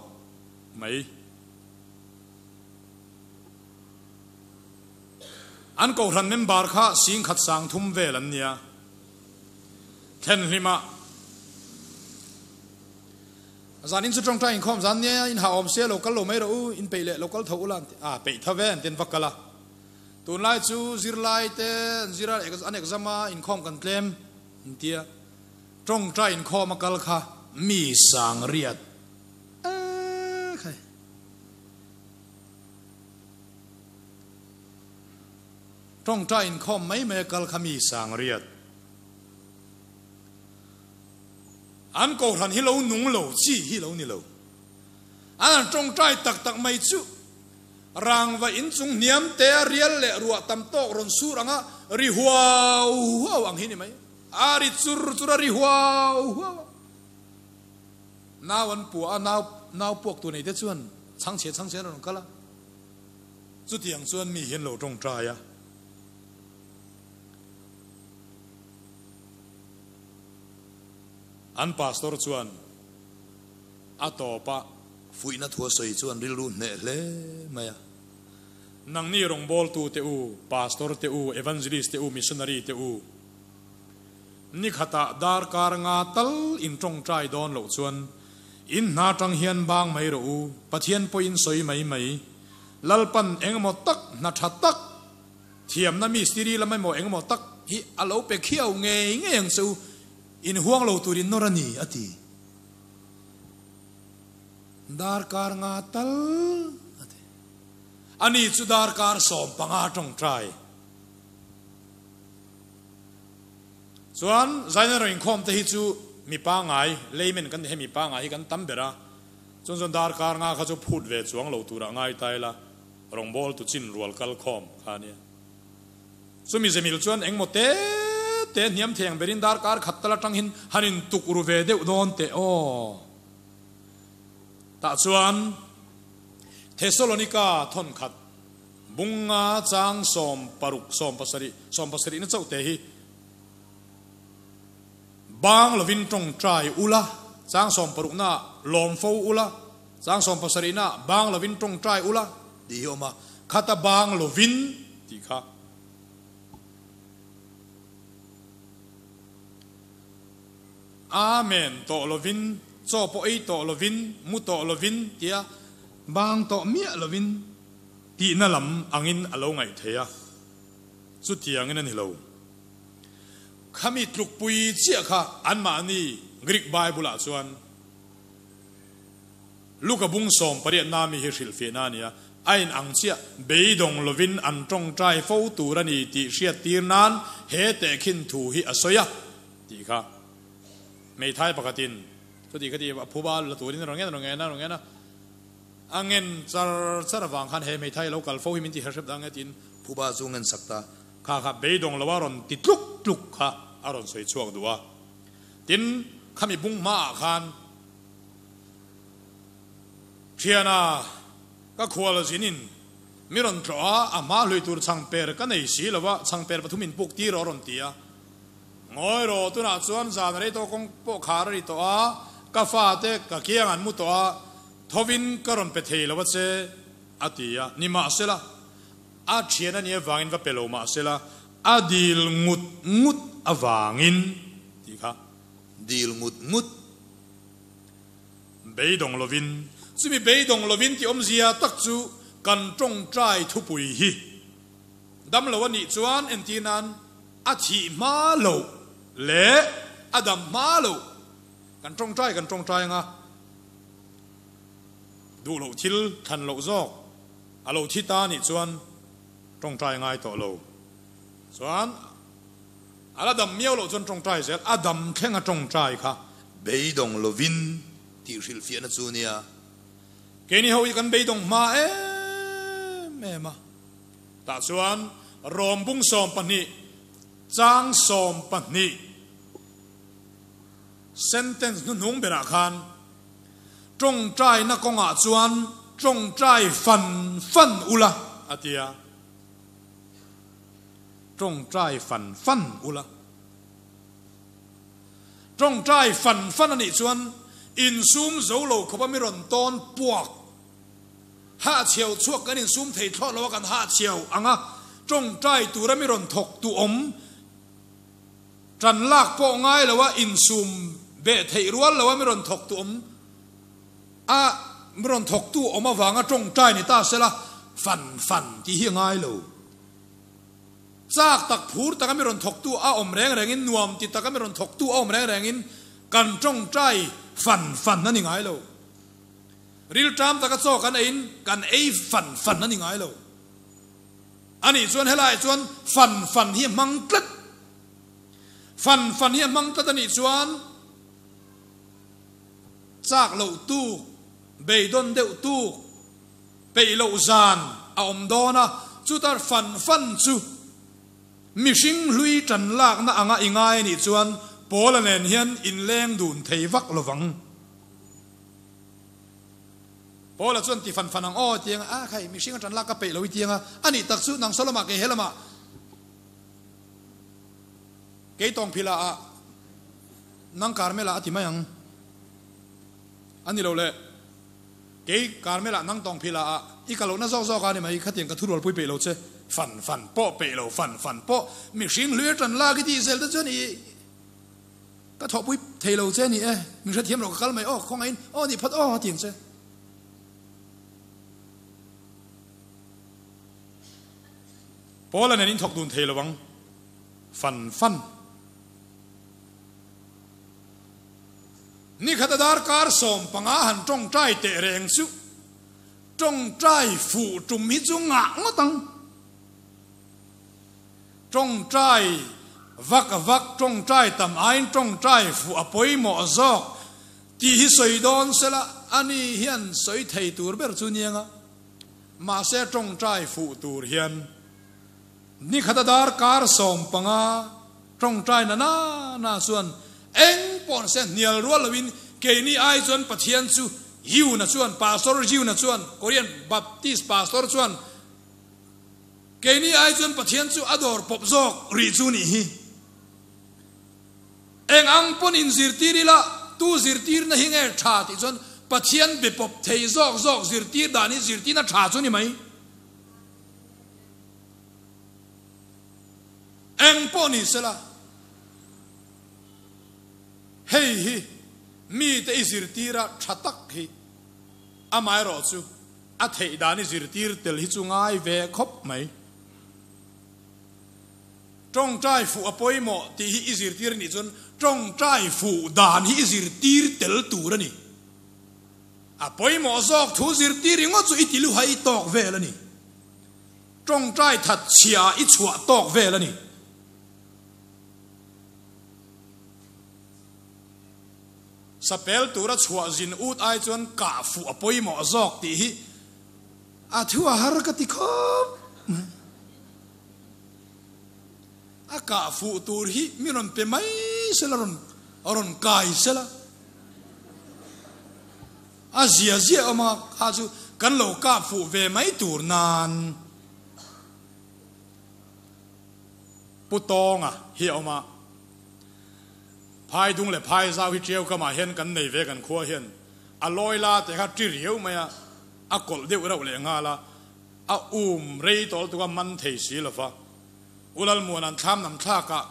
mai. An kohhran member kha singkhat sang thum vel an nia. Thlenhlimah zanin chu tawngtai inkhawm zan nia in hah awm sia lo kal lo mai rawh u, in peih leh lo kal tho ula an ti a, peih tha ve an ti an va kal a. Tunlai chu zirlai te an zir a, an exam a, inkhawm kan tlem an ti a. Tawngtai inkhawm a kal kha mi sang riat khai. Tawngtai inkhawm mai mai a kal kha mi sang riat. An kohhran hi lo nung lo chi hi lo ni lo. An han tawngtai tak tak mai chu rangva inchung hniam te a rial leh ruah tam tawk rawn sur anga ri huau huau ang hi ni mai. A ri chur chur a ri huau huau a. Nau an puah a, nau nau puak tur nei te chuan chhangchhe chhangchhe an rawn kal a. Chutiang chuan mi hian lo tawngtai a. An pastor chuan a tawp a. Fuihna thu a sawi chuan rilru hneh hle mai a. Nangni rawngbawltu te u, pastor te u, evangelist te u, missionary te u, nikhatah darkar nga tal in tawngtai dawn loh chuan in hna tang hian bang mai rawh u, Pathian pawhin sawi mai mai, Lalpan engemaw tak hna tha tak, Thiamna mistiri lam emaw engemaw tak hi a lo pe khiau ngei ngei ang che u, inhuang lo turin nawr a ni, a ti. Darkar nga tal, a ti. Ani chu darkar 15 tawngtai. Chuan Zaina rawn inkhawm te hi chu mi pangai, layman kan ni hei mi pangai hi kan tam ber a, chuan chuan darkar nga kha chu phut ve chuang lo turah ngai ta ila. Rawngbawltu chin rual kal khawm kha a nia. Chumi zemil chuan engmaw te te hniam thei ang berin darkar khat tal atang hin han in tuk ru ve deuh dawn teh aw. Tah chuan Thesalonika thawn khat bunga chang 16 17 17 na chauh te hi bang lovin tawngtai ula chang 16 na lawm fo ula Chang 17 na bang lovin tawngtai ula tih hi a awm a, khata bang lovin tih kha. Amen tawh lovin, chaw pawh ei tawh lovin, mu tawh lovin tia bang tawh miah lovin tihna lam angin a lo ngaih thei a, chutiangin a ni lo. Khami tlukpui chiah kha anmahni Greek Bible-ah chuan Luka bung 18 na mi hi hrilhfiahna a ni a, a in ang chiah beidawng lovin an tawngtai fo tur a ni tih hriat tir nan he tehkhin thu hi a sawi a tih kha hmeithai pakhatin chuti kha ti a phuba la turin a rawn ngen a rawn ngen a rawn ngen a, a ngen char char avang khan he hmeithai lo kal fo hi min ti herhrep dah nge tiin phuba chu ngen sak ta. Kha kha beidawng lo a rawn ti tluk tluk kha a rawn sawi chhuak duh a, tin khami bung hmaah khan Thiana, ka khual zinin mi rawn tlawh a, a hma hlui tur chhangper ka nei si lo va, chhangper pathum in puk tir rawh a rawn ti a. Ngawi rawh, tunah chuan zan rei tawh kawng pawh khar a ri tawh a, ka fate ka kiang an mu tawh a, thovin ka rawn pe thei lo a che, a ti a. Nimahsela, a thian a nih avangin va pe lo mahsela, a dil ngut ngut avangin tih kha. Dil ngut ngut. Beidawng lovin, chumi beidawng lovin tih awmzia tak chu kan tawngtai thupui hi dam lo a nih chuan entir nan a thih hma loh leh a dam hma loh kan tawngtai kan tawngtai anga duh loh thil thlan loh zawk a lo thi ta a nih chuan. Tawngtai ngai tawh lo chuan a la dam miau loh chuan tawngtai zel a dam thleng a tawngtai kha. Beidawng lovin tih hrilhfiahna chu nia. Keini ho hi kan beidawng hma em em a. Tah chuan Rom bung 12 chang 12 sentence hnuhnung berah khan tawngtaina kawngah chuan tawngtai fan fan ula a ti a. Tawngtai fan fan ula. Tawngtai fan fan a nih chuan insum zo lo khawpa mi rawn tawn puak hahchhiau chhuak kan insum thei thlawh lo a kan hahchhiau ang a, tawngtai tura mi rawn thawk tu awm tan lak pawh ngai lo a insum beh theih rual lo a mi rawn thawk tu awm a mi rawn thawk tu awm avanga tawngtai ni ta sela fan fan tih hi a ngai lo. Chak tak phur taka mi rawn thawktu a awm reng rengin, nuam ti taka mi rawn thawktu a awm reng rengin kan tawngtai fan fan a ni ngai lo. Rilṭam taka chaw kan eiin kan ei fan fan a ni ngai lo. A nih chuan helaiah chuan fan fan hi a hmang tlat. Fan fan hi a hmang tlat a nih chuan chak loh tuk, beidawn deuh tuk, Peih loh zan a awm dawn a, chutar fan fan chu mihring hlui tan lakna anga i ngai a nih chuan Paula nen hian inleng dun thei vak lo vang. Paula chuan ti fan fan ang aw tiang a, khai mihring a tan lak ka peih lo i tiang a, a nih tak chu nang Solomah kei helamah kei tawng phila ah nang Carmela a ti mai ang a ni lo le. Kei Carmel-ah nang tawng phila ah i ka lohna zawk zawk a ni mai, khatiang ka thurualpui peih lo che, fan fan pawh peih lo, fan fan pawh mihring hlui atan lak i tih zel te chuan i ka thawhpui thei lo che ni e, min hrethiam lo ka kal mai aw, khawngaihin aw nih phawt aw a ti ang che. Paula nen in thawk dun thei lo ang, fan fan. Nikhat a darkar 15 han tawngtai teh reng chu tawngtai fuh tum hi chu ngah ngawt ang. Tawngtai vak vak, tawngtai tam aiin tawngtai fuh a pawimawh zawk tih hi sawi dawn sela ani hian sawi thei tur ber chu niang a. Mahse tawngtai fuh tur hian Nikhat a darkar 15 tawngtai na na na chuan eng pawh se hnial rual loin keini ai chuan Pathian chu Yuna chuan Pastor Yuna chuan Korean Baptist Pastor chuan keini ai chuan Pathian chu a dawr pawp zawk rih chu nih hi. Eng ang pawn inzirtir ila tu zirtirna hi nge tha tih chuan Pathian be pawp thei zawk zawk zirtir dan hi zirtirna tha chu ni mai. Eng pawh ni sela, hei hi mite i zirtira tha tak hi amaherawh chu a theih dan i zirtir tel hi chu ngai ve khawp mai. Tawngtai fuh a pawimawh tih hi i zirtir anih chuan tawngtai fuh dan hi i zirtir tel tur a ni. A pawimawh zawk thu zirtir ringawt chu i ti luhai tawk vel a ni. Tawngtai that chhia i chhuah tawk vel a ni. Sapel tura chhuah zin ut ai chuan kah fuh a pawimawh zawk tih hi a thu a har ka ti khawp mai. A kah fuh tur hi mi rawn pe mai sela rawn rawn kai sela. A zia zia awm a, kha chu kan lo kah fuh ve mai tur nan Pu Tawnga hi a awm a. Phai dung leh phai zau hi ṭiau kamah hian kan nei ve kan khua hian a lawi la teh kha ṭi riau mai a, a kawlh deuh reuh leh nghal a, a um rei tawh lutuk a man thei si lo va. U Lalmuana'n thlam nam thlakah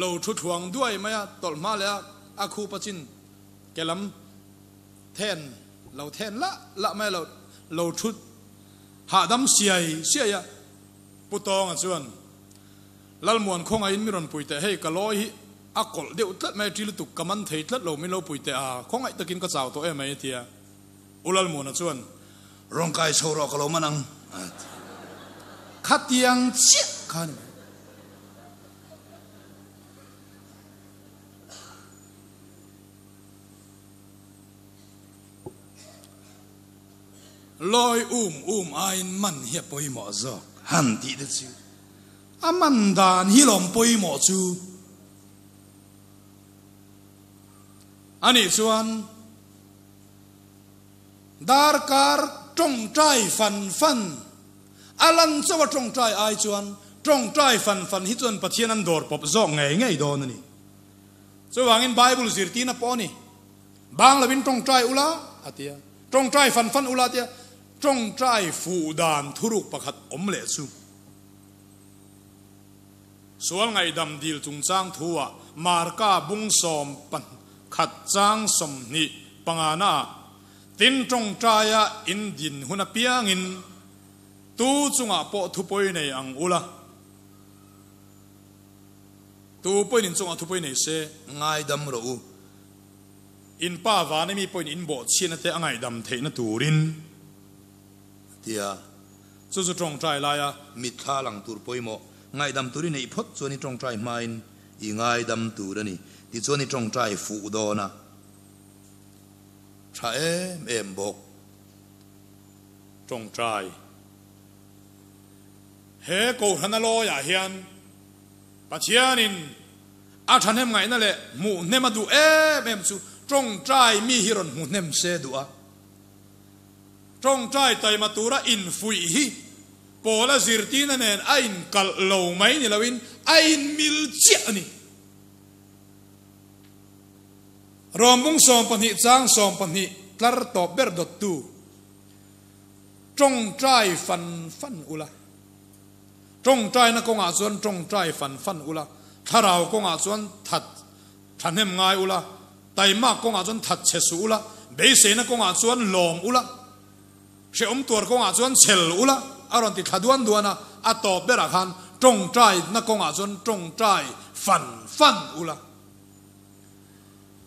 lo thu thluang duai mai a, tawlh hma leh a a khup a chin ke lam Then lo then lah lah mai lo lo thut hahdam siai siai a. Pu Tawnga chuan, Lalmuan khawngaihin mi rawn pui teh, hei ka lawi hi a kawlh deuh tlat mai a ṭi lutuk, ka man thei tlat lo, min lo pui teh a, khawngaih takin ka chau tawh em mai a ti a. U Lalmuana chuan, Rawn kai chho rawh ka lo man ang a ti. Khatiang chiah kha a ni mai. Lawi um um aiin man hi a pawimawh zawk han tih te chu a man dan hi lawm pawimawh chu a nih chuan darkar tawngtai fan fan a lan chauh a tawngtai ai chuan tawngtai fan fan hi chuan Pathian an dawr pawp zawk ngei ngei dawn a ni. Chuvangin Bible zirtirna pawh a ni. Bang lovin tawngtai ula a ti a, tawngtai fan fan ula a ti a, tawngtai fuh dan thuruk pakhat awm leh chu sual ngaihdam dil chungchang thuah Marka bung 11 chang 25 naah tin tawngtaia in din hun apiangin tu chungah pawh thupawi nei ang ula. Tu pawhin in chungah thupui nei se. Ngaidam rawh u. In pa vana mi pawhin in bawhchhiatna te a ngaihdam theihna turin. A ti a. Chu chu tawngtai laia. Mitthla lang tur pawimawh. Ngaihdam tur i neih phawt chuan i tawngtai hmain i ngaidam tur a ni. Tichuan i tawngtai fuh dawn a tha em em bawk. Tawngtai. He Kohhrana lawiah hian. Pathianin a thahnem ngaihna leh hmuh hnem a duh em em chu tawngtai mi hi rawn hmu hnem se duh a. Tawngtai taima tura infuih hi Paula zirtirna nen a inkalh lo mai ni loin a inmil chiah a ni. Rawmbung 12 chang 12 tlar tawp ber dawttu tawngtai fan fan ula. Tawngtaina kawngah chuan tawngtai fan fan ula, thlarau kawngah chuan that thahnem ngai ula, taimak kawngah chuan that chhe suh ula, beiseina kawngah chuan lawm ula, hrehawm tuar kawngah chuan chhel ula, a rawn ti thla duan duan a, a tawp berah khan tawngtaina kawngah chuan tawngtai fan fan ula.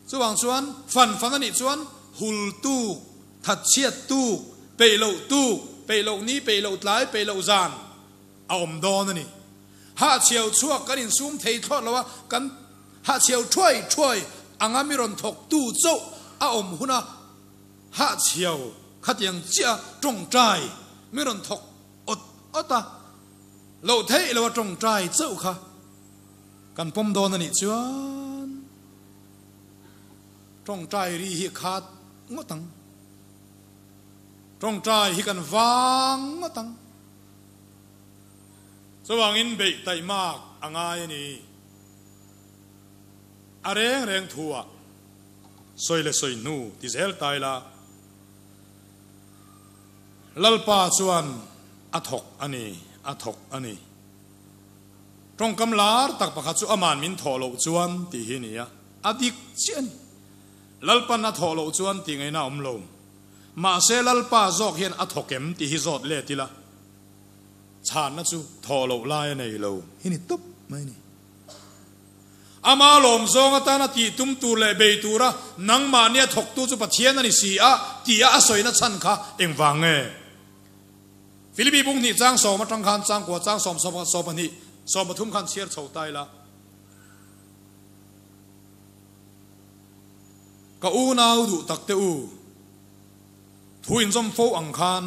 Chuvang chuan fan fan a nih chuan hul tuk, that chhiat tuk, peih loh tuk, peih loh ni, peih loh tlai, peih loh zan a awm dawn a ni. Hahchhiau chhuak kan insum thei thlawt lo a, kan hahchhiau thuai thuai anga mi rawn thawk tu chauh a awm huna hahchhiau khatiang chiah a tawngtai mi rawn thawk awt awt a, loh theih lo a tawngtai chauh kha kan pawm dawn a nih chuan tawngtai ri hi khat ngawt ang. Tawngtai hi kan vang ngawt ang. Chuvangin beih taihmak a ngai a ni. A reng reng thuah sawi leh sawi hnu ti zel ta ila, Lalpa chuan a thawk a ni, a thawk a ni. Tawngkam lar tak pakhat chu aman min thawh loh chuan tih hi a ni a, a dik chiah a ni. Lalpan a thawh loh chuan tih ngaihna a awm lo. Mahse Lalpa zawk hian a thawk em tih hi zawt let ila, chhanna chu thawh loh lai a nei lo hi ni tawp mai a ni. Ama lawm zawng atana tih tum tur leh bei tura nangmahnia thawktu chu Pathian a ni si a tia a sawina chhan kha engvang nge? Philippi bung hnih chang sawm atang khan changkua chang sawm sawm 12 13 khan chhiar chho ta ila. Ka unau duh tak te u, thu inzawm fo ang khan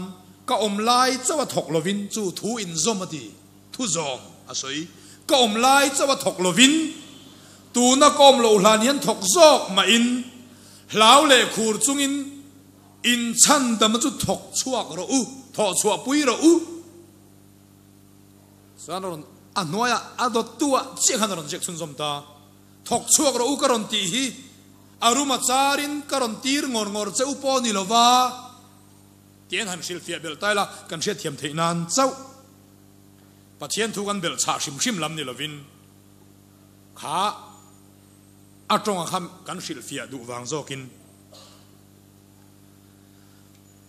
ka awm lai chauh a thawk lovin chu thu inzawm a ti, thu zawm a sawi. Ka awm lai chauh a thawk lovin tuna ka awm loh hlan hian thawk zawk mahin hlau leh khur chungin inchhandamna chu thawk chhuak rawh u, thawh chhuah pui rawh u. Chuan rawn a hnuaiah a dawttu ah chiah khan a rawn ziak chhunzawm ta. Thawk chhuak rawh u ka rawn tih hi a ruma charin ka rawn tir ngawr ngawr che u pawh ni lova tih an han hrilhfiah belh ta ila kan hriatthiam theih nan chauh Pathian thu kan belh chhah hrim hrim lam ni lovin kha a tawnga kha kan hrilhfiah duh vang zawkin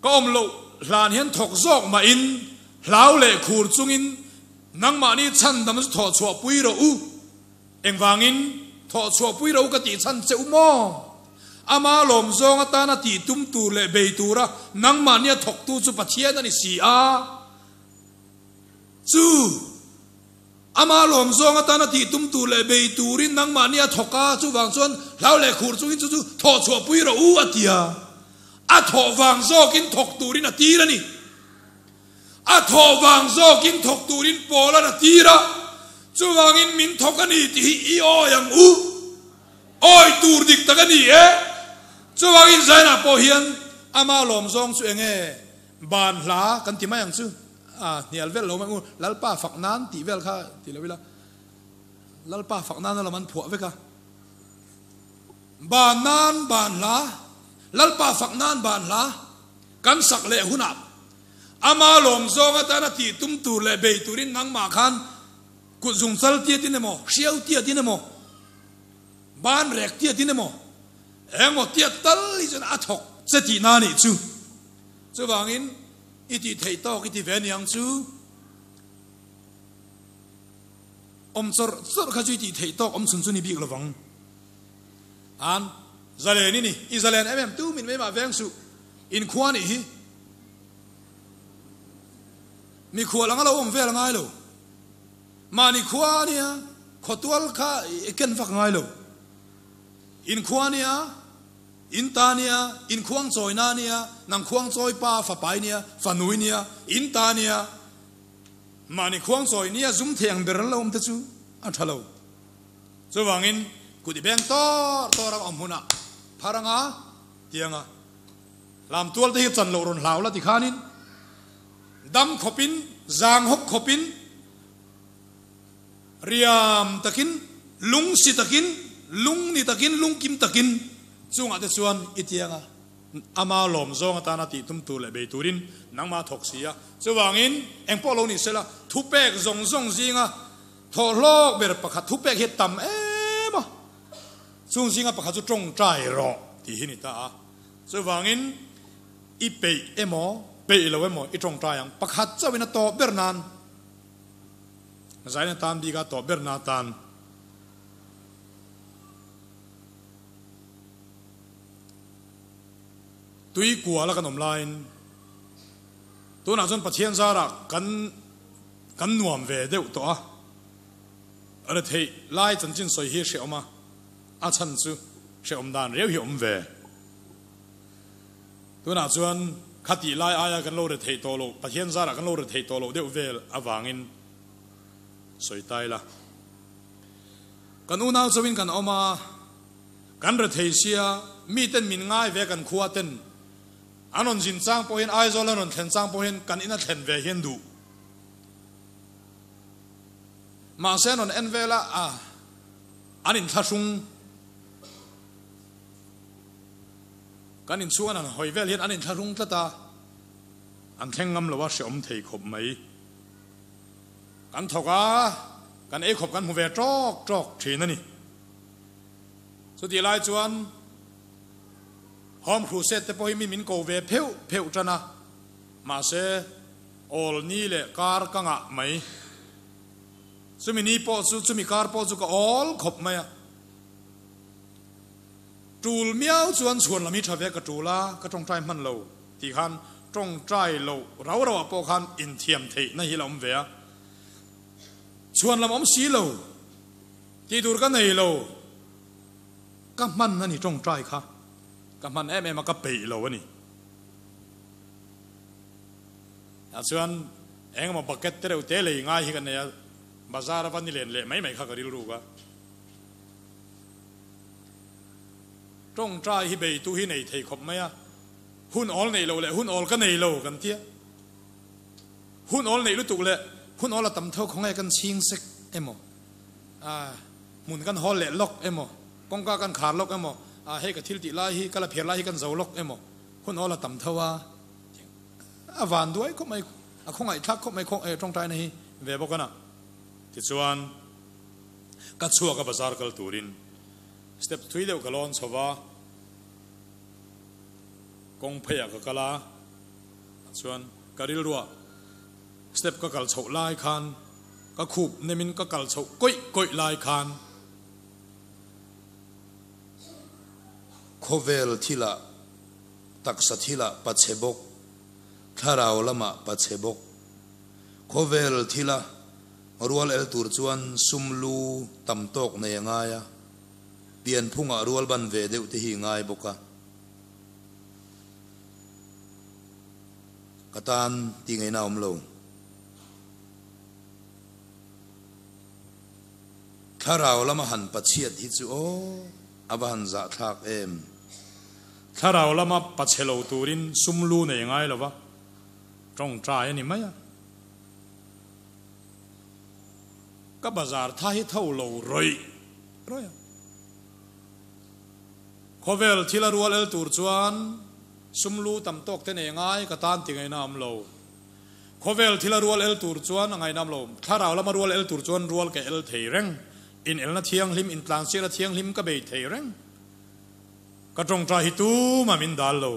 ka awm loh hlan hian thawk zawk mahin hlau leh khur chungin nangmahni chhandam chu thawh chhuah pui rawh u. Engvangin thawh chhuah pui ro ka tih chhan che u maw? Ama lawm zawng atana tih tum tur leh bei tura nangmahnia thawktu chu Pathian a ni si a. Chu ama lawm zawng atana tih tum tur leh bei turin nangmahni a thawk a, chuvang chuan hlau leh khur chungin chu chu thawh chhuah pui rawh u a ti a. A thawh vang zawkin thawk turin a tir a ni. A thawh vang zawkin thawk turin Paula'n a tir a, chuvangin min thawk a ni tih hi i awi ang u. Awi tur dik tak a ni e. Chuvangin Zainah pawh hian ama lawm zawng chu enge ban hla kan ti mai ang chu. A hnial vel lo mai u, Lalpa fak nan tih vel kha ti lo ila, Lalpa fak nan a lam an phuah vek a. Ban nan ban hla, Lalpa fak nan ban hla kan sak leh hunah ama lawm zawng atana tih tum tur leh bei turin nangmah khan kut zung chal tiatin emaw, hriau tiatin emaw, ban rek tiatin emaw, engmaw tiat tal hi chuan a thawk che tihna a nih chu. Chuvangin i tih theih tawk i ti ve aniang chu awm chawrh chawrh kha chu i tih theih tawk awm chhun chu ni bik lovang. An zalen i ni, i zalen em em tu min mai mah veng suh, inkhua nih hi mikhual anga lo awm vel a ngai lo, mahni khua ania khawtual kha i ken vak ngai lo, inkhua ania. In ta nia, in khuang chawi na nia, nang khuang chawi pa fapa i nia, fanu i nia, in ta nia, mahni khuang chawi nia zum thei ang ber an lo awm te chu a tha lo. Chuvangin kut i beng tawr tawr ang awm hunah phar anga tianga lam tual te hi chan loh rawn hlau la tikhanin dam khawpin zang hawk khawpin Riam takin, lungsi takin, lungni takin, lungkim takin chungah te chuan i tiang a, ama lawm zawng atana tih tum tur leh bei turin nangmah a thawk si a. Chuvangin engpawh lo ni sela, thupek zawng zawng zinga thawhhlawk ber pakhat thupek hi a tam em a, chung zinga pakhat chu tawngtai rawh tih hi ni ta a. Chuvangin i peih emaw, peih lo emaw i tawngtai ang, pakhat chauhin a tawp ber nan. Zaina tan bik a tawh berna tan. Tui kual a kan awm laiin tunah chuan Pathian zarah kan kan nuam ve deuh tawh a, retheih lai chanchin sawi hi hrehawm a, a chhan chu hrehawm dan riau hi a awm ve. Tunah chuan khatih lai aia kan lo retheih tawh loh, Pathian zarah kan lo retheih tawh loh deuh vel avangin sawi ta ila. Kan unau chauhin kan awm a, kan rethei sia, miten min ngai ve kan khua ten an rawn zin chang pawh hian Aizawl an rawn thlen chang pawh hian kan ina thlen ve hian duh. Mahse an rawn en vel a, an inthlahrung. Kan inchhung an han hawi vel hian an inthlahrung tlat a, an thleng ngam lo a hreawm thei khawp mai. Kan thawk a, kan ei khawp kan hmu ve tawk tawk thin a ni. Chutih lai chuan Home Crusade te pawh hi mi min ko ve pheuh pheuh tan a, mahse awl ni leh kar ka ngah mai. Chumi ni pawh chu, chumi kar pawh chu ka awl khawp mai a. Tul miau chuan chhuan lam hi tha ve ka tul a, ka tawngtai hman lo tih khan tawngtai loh rau rauah pawh khan inthiam theihna hi la awm ve a. Chhuan lam awm si lo, tih tur ka nei lo, ka hman a ni tawngtai kha, ka hman em em a ka peih lo a ni. Tah chuan engemaw bucket te reuh te lei ngai hi ka nei a, bazar a va ni len leh mai mai kha ka rilruk a. Tawngtai hi beitu hi nei thei khawp mai a, hun awl neih loh leh hun awl ka nei lo kan tia. Hun awl neih lutuk leh hun awl a tam tho khawnge kan chhing sek emaw, hmun kan hawl leh lawk emaw, kawngka kan khar lawk emaw, hei ka thil tih lai hi ka la phiar lai hi kan zo lawk emaw, hun awl a tam tho a, a van duai khawp mai, a khawngaihthlak khawp mai tawngtaina hi ve bawk a na. Tichuan. Ka chhuak a bazar kal turin step thui deuh ka lawn chho va, kawng pheiah ka kal a, chuan ka rilruah step ka kal chhoh lai khan ka khup nemin ka kal chhoh kawih kawih lai khan. Khawvel thilah, taksa thilah pachhe bawk, thlarau lamah pachhe bawk. Khawvel thila rual el tur chuan sum lu tam tawk nei a ngai a, pianphungah rual ban ve deuh te hi ngai bawk a. Ka tan tih ngaihna a awm lo. Thlarau lama han pachhiat hi chu aw, a va han zahthlak em. Thlarau lama pachhe lo turin sum lu nei ngai lo va, tawngtai a ni mai a. Ka bazar tha hi tho lo rawih rawih a. Khawvel thil a rual el tur chuan sum lu tam tawk te nei ngai ka tan ti ngaihna a awm lo. Khawvel thil a rual el tur chuan a ngaihnam lo. Thlarau lama rual el tur chuan rual ka el thei reng. Inelna thianghlim, intlansiakna thianghlim ka bei thei reng. Ka tawngtai hi tumah min dal lo.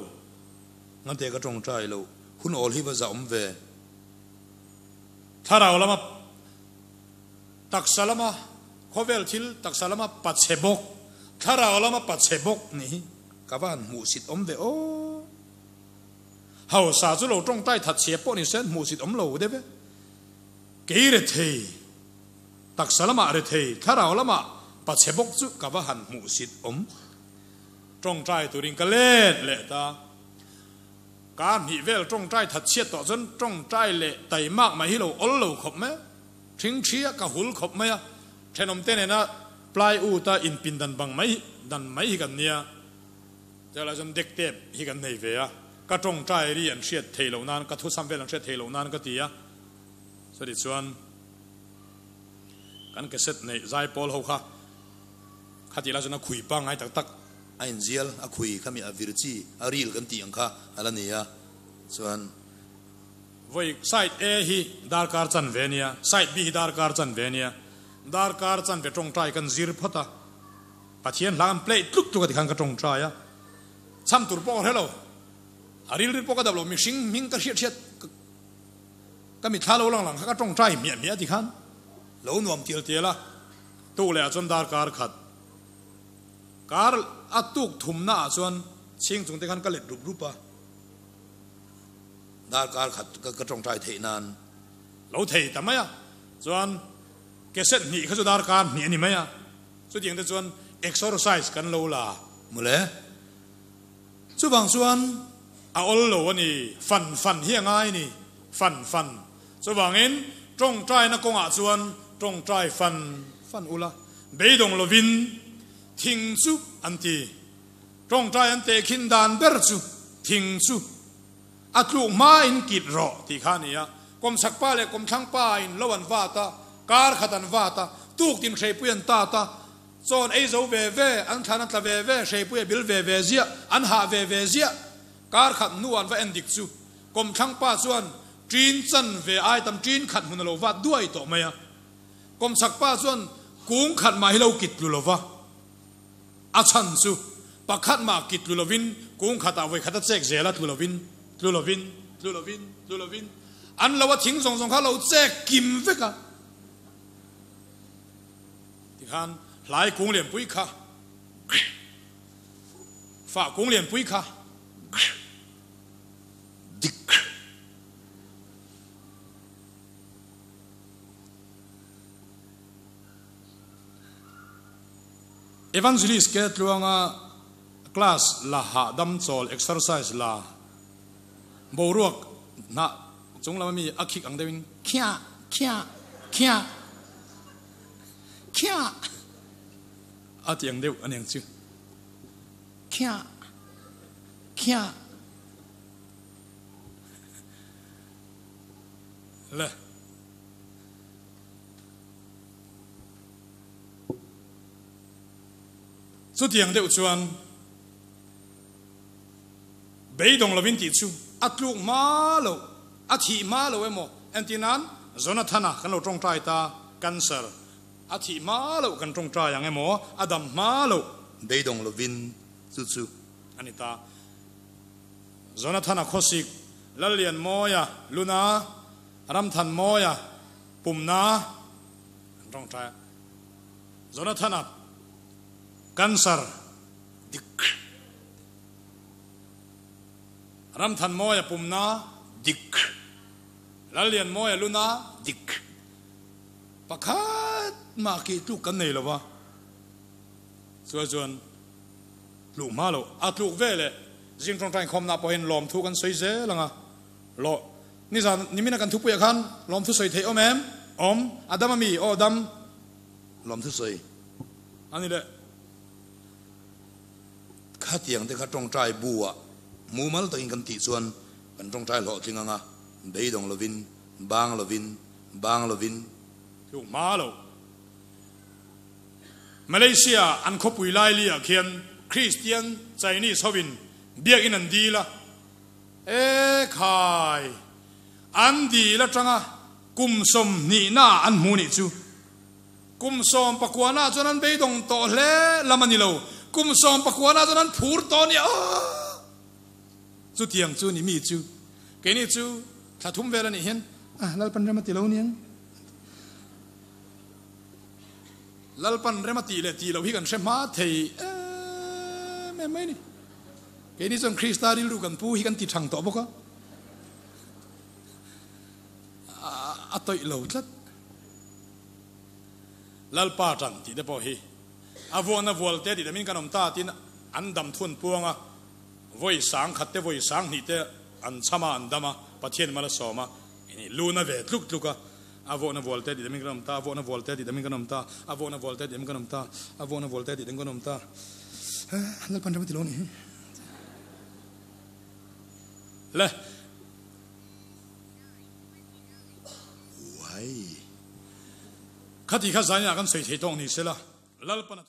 Ngante ka tawngtai lo. Hun awl hi va zah awm ve. Thlarau lama taksa lama khawvel thil taksa lama pachhe bawk, thlarau lama pachhe bawk nih hi ka va han hmuhsit awm ve aw. Hausa chu lo tawngtai that chhia pawh ni se hmuhsit awm lo deuh e. Kei rethei, taksa lamah rethei, thlarau lamah pachhe bawk chu ka va han hmuhsit awm. Tawngtai turin ka let leh ta. Ka hnih vel tawngtai that chhiat tawh chuan tawngtai leh taimak mai hi lo awl lo khawp mai a. Thing thi a ka hul khawp mai a. Thenawmte nena plywood a inpindan bang mai dan mai hi kan nia. Chulai chuan deck tape hi kan nei ve a, ka tawngtai ri an hriat theih loh nan, ka thusam vel an hriat theih loh nan ka ti a. Chuti chuan kan cassette neih zaipawl ho kha khatih lai chuan a khui pangngai tak tak. A inzial, a khui khami a vir chi, a ril kan tih ang kha a la ni a, chuan. Vawi side A hi darkar chanve a nia, side B hi darkar chanve a nia, darkar chanve tawngtai kan zir phawt a. Pathian hla kan play tluk tluk a tikhan ka tawngtai a, chham tur pawh ka hre lo, a rilril pawh ka dap lo, mihring hming ka hriat hriat ka mitthla lo lang lang kha ka tawngtai hmiah hmiah a tikhan lo nuam tial tial a, tuk leh ah chuan darkar khat kar a tuk thumna ah chuan chhing chung te khan ka let rup rup a. Darkar khat ka tawngtai theih nan. Lo thei ta mai a, chuan cassette hnih kha chu darkar hnih a ni mai a. Chutiang te chuan exorcise kan lo la mawle. Chuvang chuan a awl lo a ni, fan fan hi a ngai ni, fan fan. Chuvangin tawngtaina kawngah chuan tawngtai fan fan ula, beidawng lovin thing chu an ti. Tawngtai an tehkhin dan ber chu thing chu a tluk hmain kit rawh tih kha a ni a. Kawmchhak pa leh kawmthlang pa in lo an vat a, kar khat an vat a, tuk tin hreipui an tat a, chawn ei zo ve ve, an thlan an tla ve ve, hreipui a bil ve ve ziah, an hah ve ve ziah. Kar khat hnu an va en dik chu kawmthlang pa chuan ṭin chan ve ai tam ṭin khat hmun a lo vat duai tawh mai a. Kawmchhak pa chuan kung khat mah hi lo kit tlu lo va. A chhan chu pakhat mah ki tlu lovin kung khatah vawi khat a chek zel a, tlu lovin, tlu lovin, tlu lovin, tlu lovin an lo a thing zawng zawng kha a lo chek kim vek a. Tikhan hlai kung lianpui kha, fah kung lianpui kha dik. Evangelist ke tluanga class la hahdam chawl exercise la boruak hnah chung lama mi a khik ang deuhin khiah khiah khiah khiah a ti ang deuh a ni ang chu khiah khiah le. Chutiang deuh chuan beidawng lovin tih chu a tluk hma loh, a thih hma lo emaw entir nan Jonathana kan lo tawngtai ta, cancer a thih hma loh kan tawngtai ang emaw a dam hma loh. Beidawng lovin chu chu a ni ta. Jonathana khawsik, Lallianmawia, Luna, Ramthanmawia, Pumna an tawngtai a. Jonathana cancer dik. Ramthanmawia pumna dik. Lallianmawia luna dik pakhat mah kih tluk kan nei lo va, chuai chuan tluk hma lo a tluk ve leh zing tawngtai inkhawmna pawhin lawmthu kan sawi zel ang a, lawh nizan nimina kan thupuiah khan lawmthu sawi theih awm em? Awm, a dam ami? Aw dam. Lawmthu sawi a ni leh. Khatiang te kha tawngtai bu ah mumal takin kan tih chuan kan tawngtai hlawhtling anga beidawng lovin, bang lovin, bang lovin. Tluk hma lo. Malaysia an khawpui laili ah khian Christian Chinese hovin biakinn an dil a, e khai an dil atanga kum 20 na ah an hmu nih chu. Kum 19 na chuan an beidawng tawh hle lam a ni lo. Kum 19 na chuan an phur tawh a ni a. Chutiang chu ni mi chu. Keini chu thla thum vel a nih hian ah Lalpan rem a ti lo niang. Lalpan rem a tih leh tih loh hi kan hre hma thei em em mai ni. Keini chuan Krista rilru kan pu hi kan ti thang tawh bawk a. A tawih lo tlat. Lalpa tan tih te pawh hi a vuahna vual te tih damin kan awm ta tiin an dam thun puang a, vawi 1000 te vawi 2000 te an chham a, an dam a, Pathian mal a sawm a, ini luna ve tluk tluk a, a vuahna vual te tih damin kan awm ta, a vuahna vual te tih damin kan awm ta, a vuahna vual te tih damin kan awm ta, a vuahna vual te tih damin kan awm ta, Lalpan rem a ti lo nih hi. Le. Uai. Khati kha zainah kan sawi thei tawk ni sela, Lalpan a.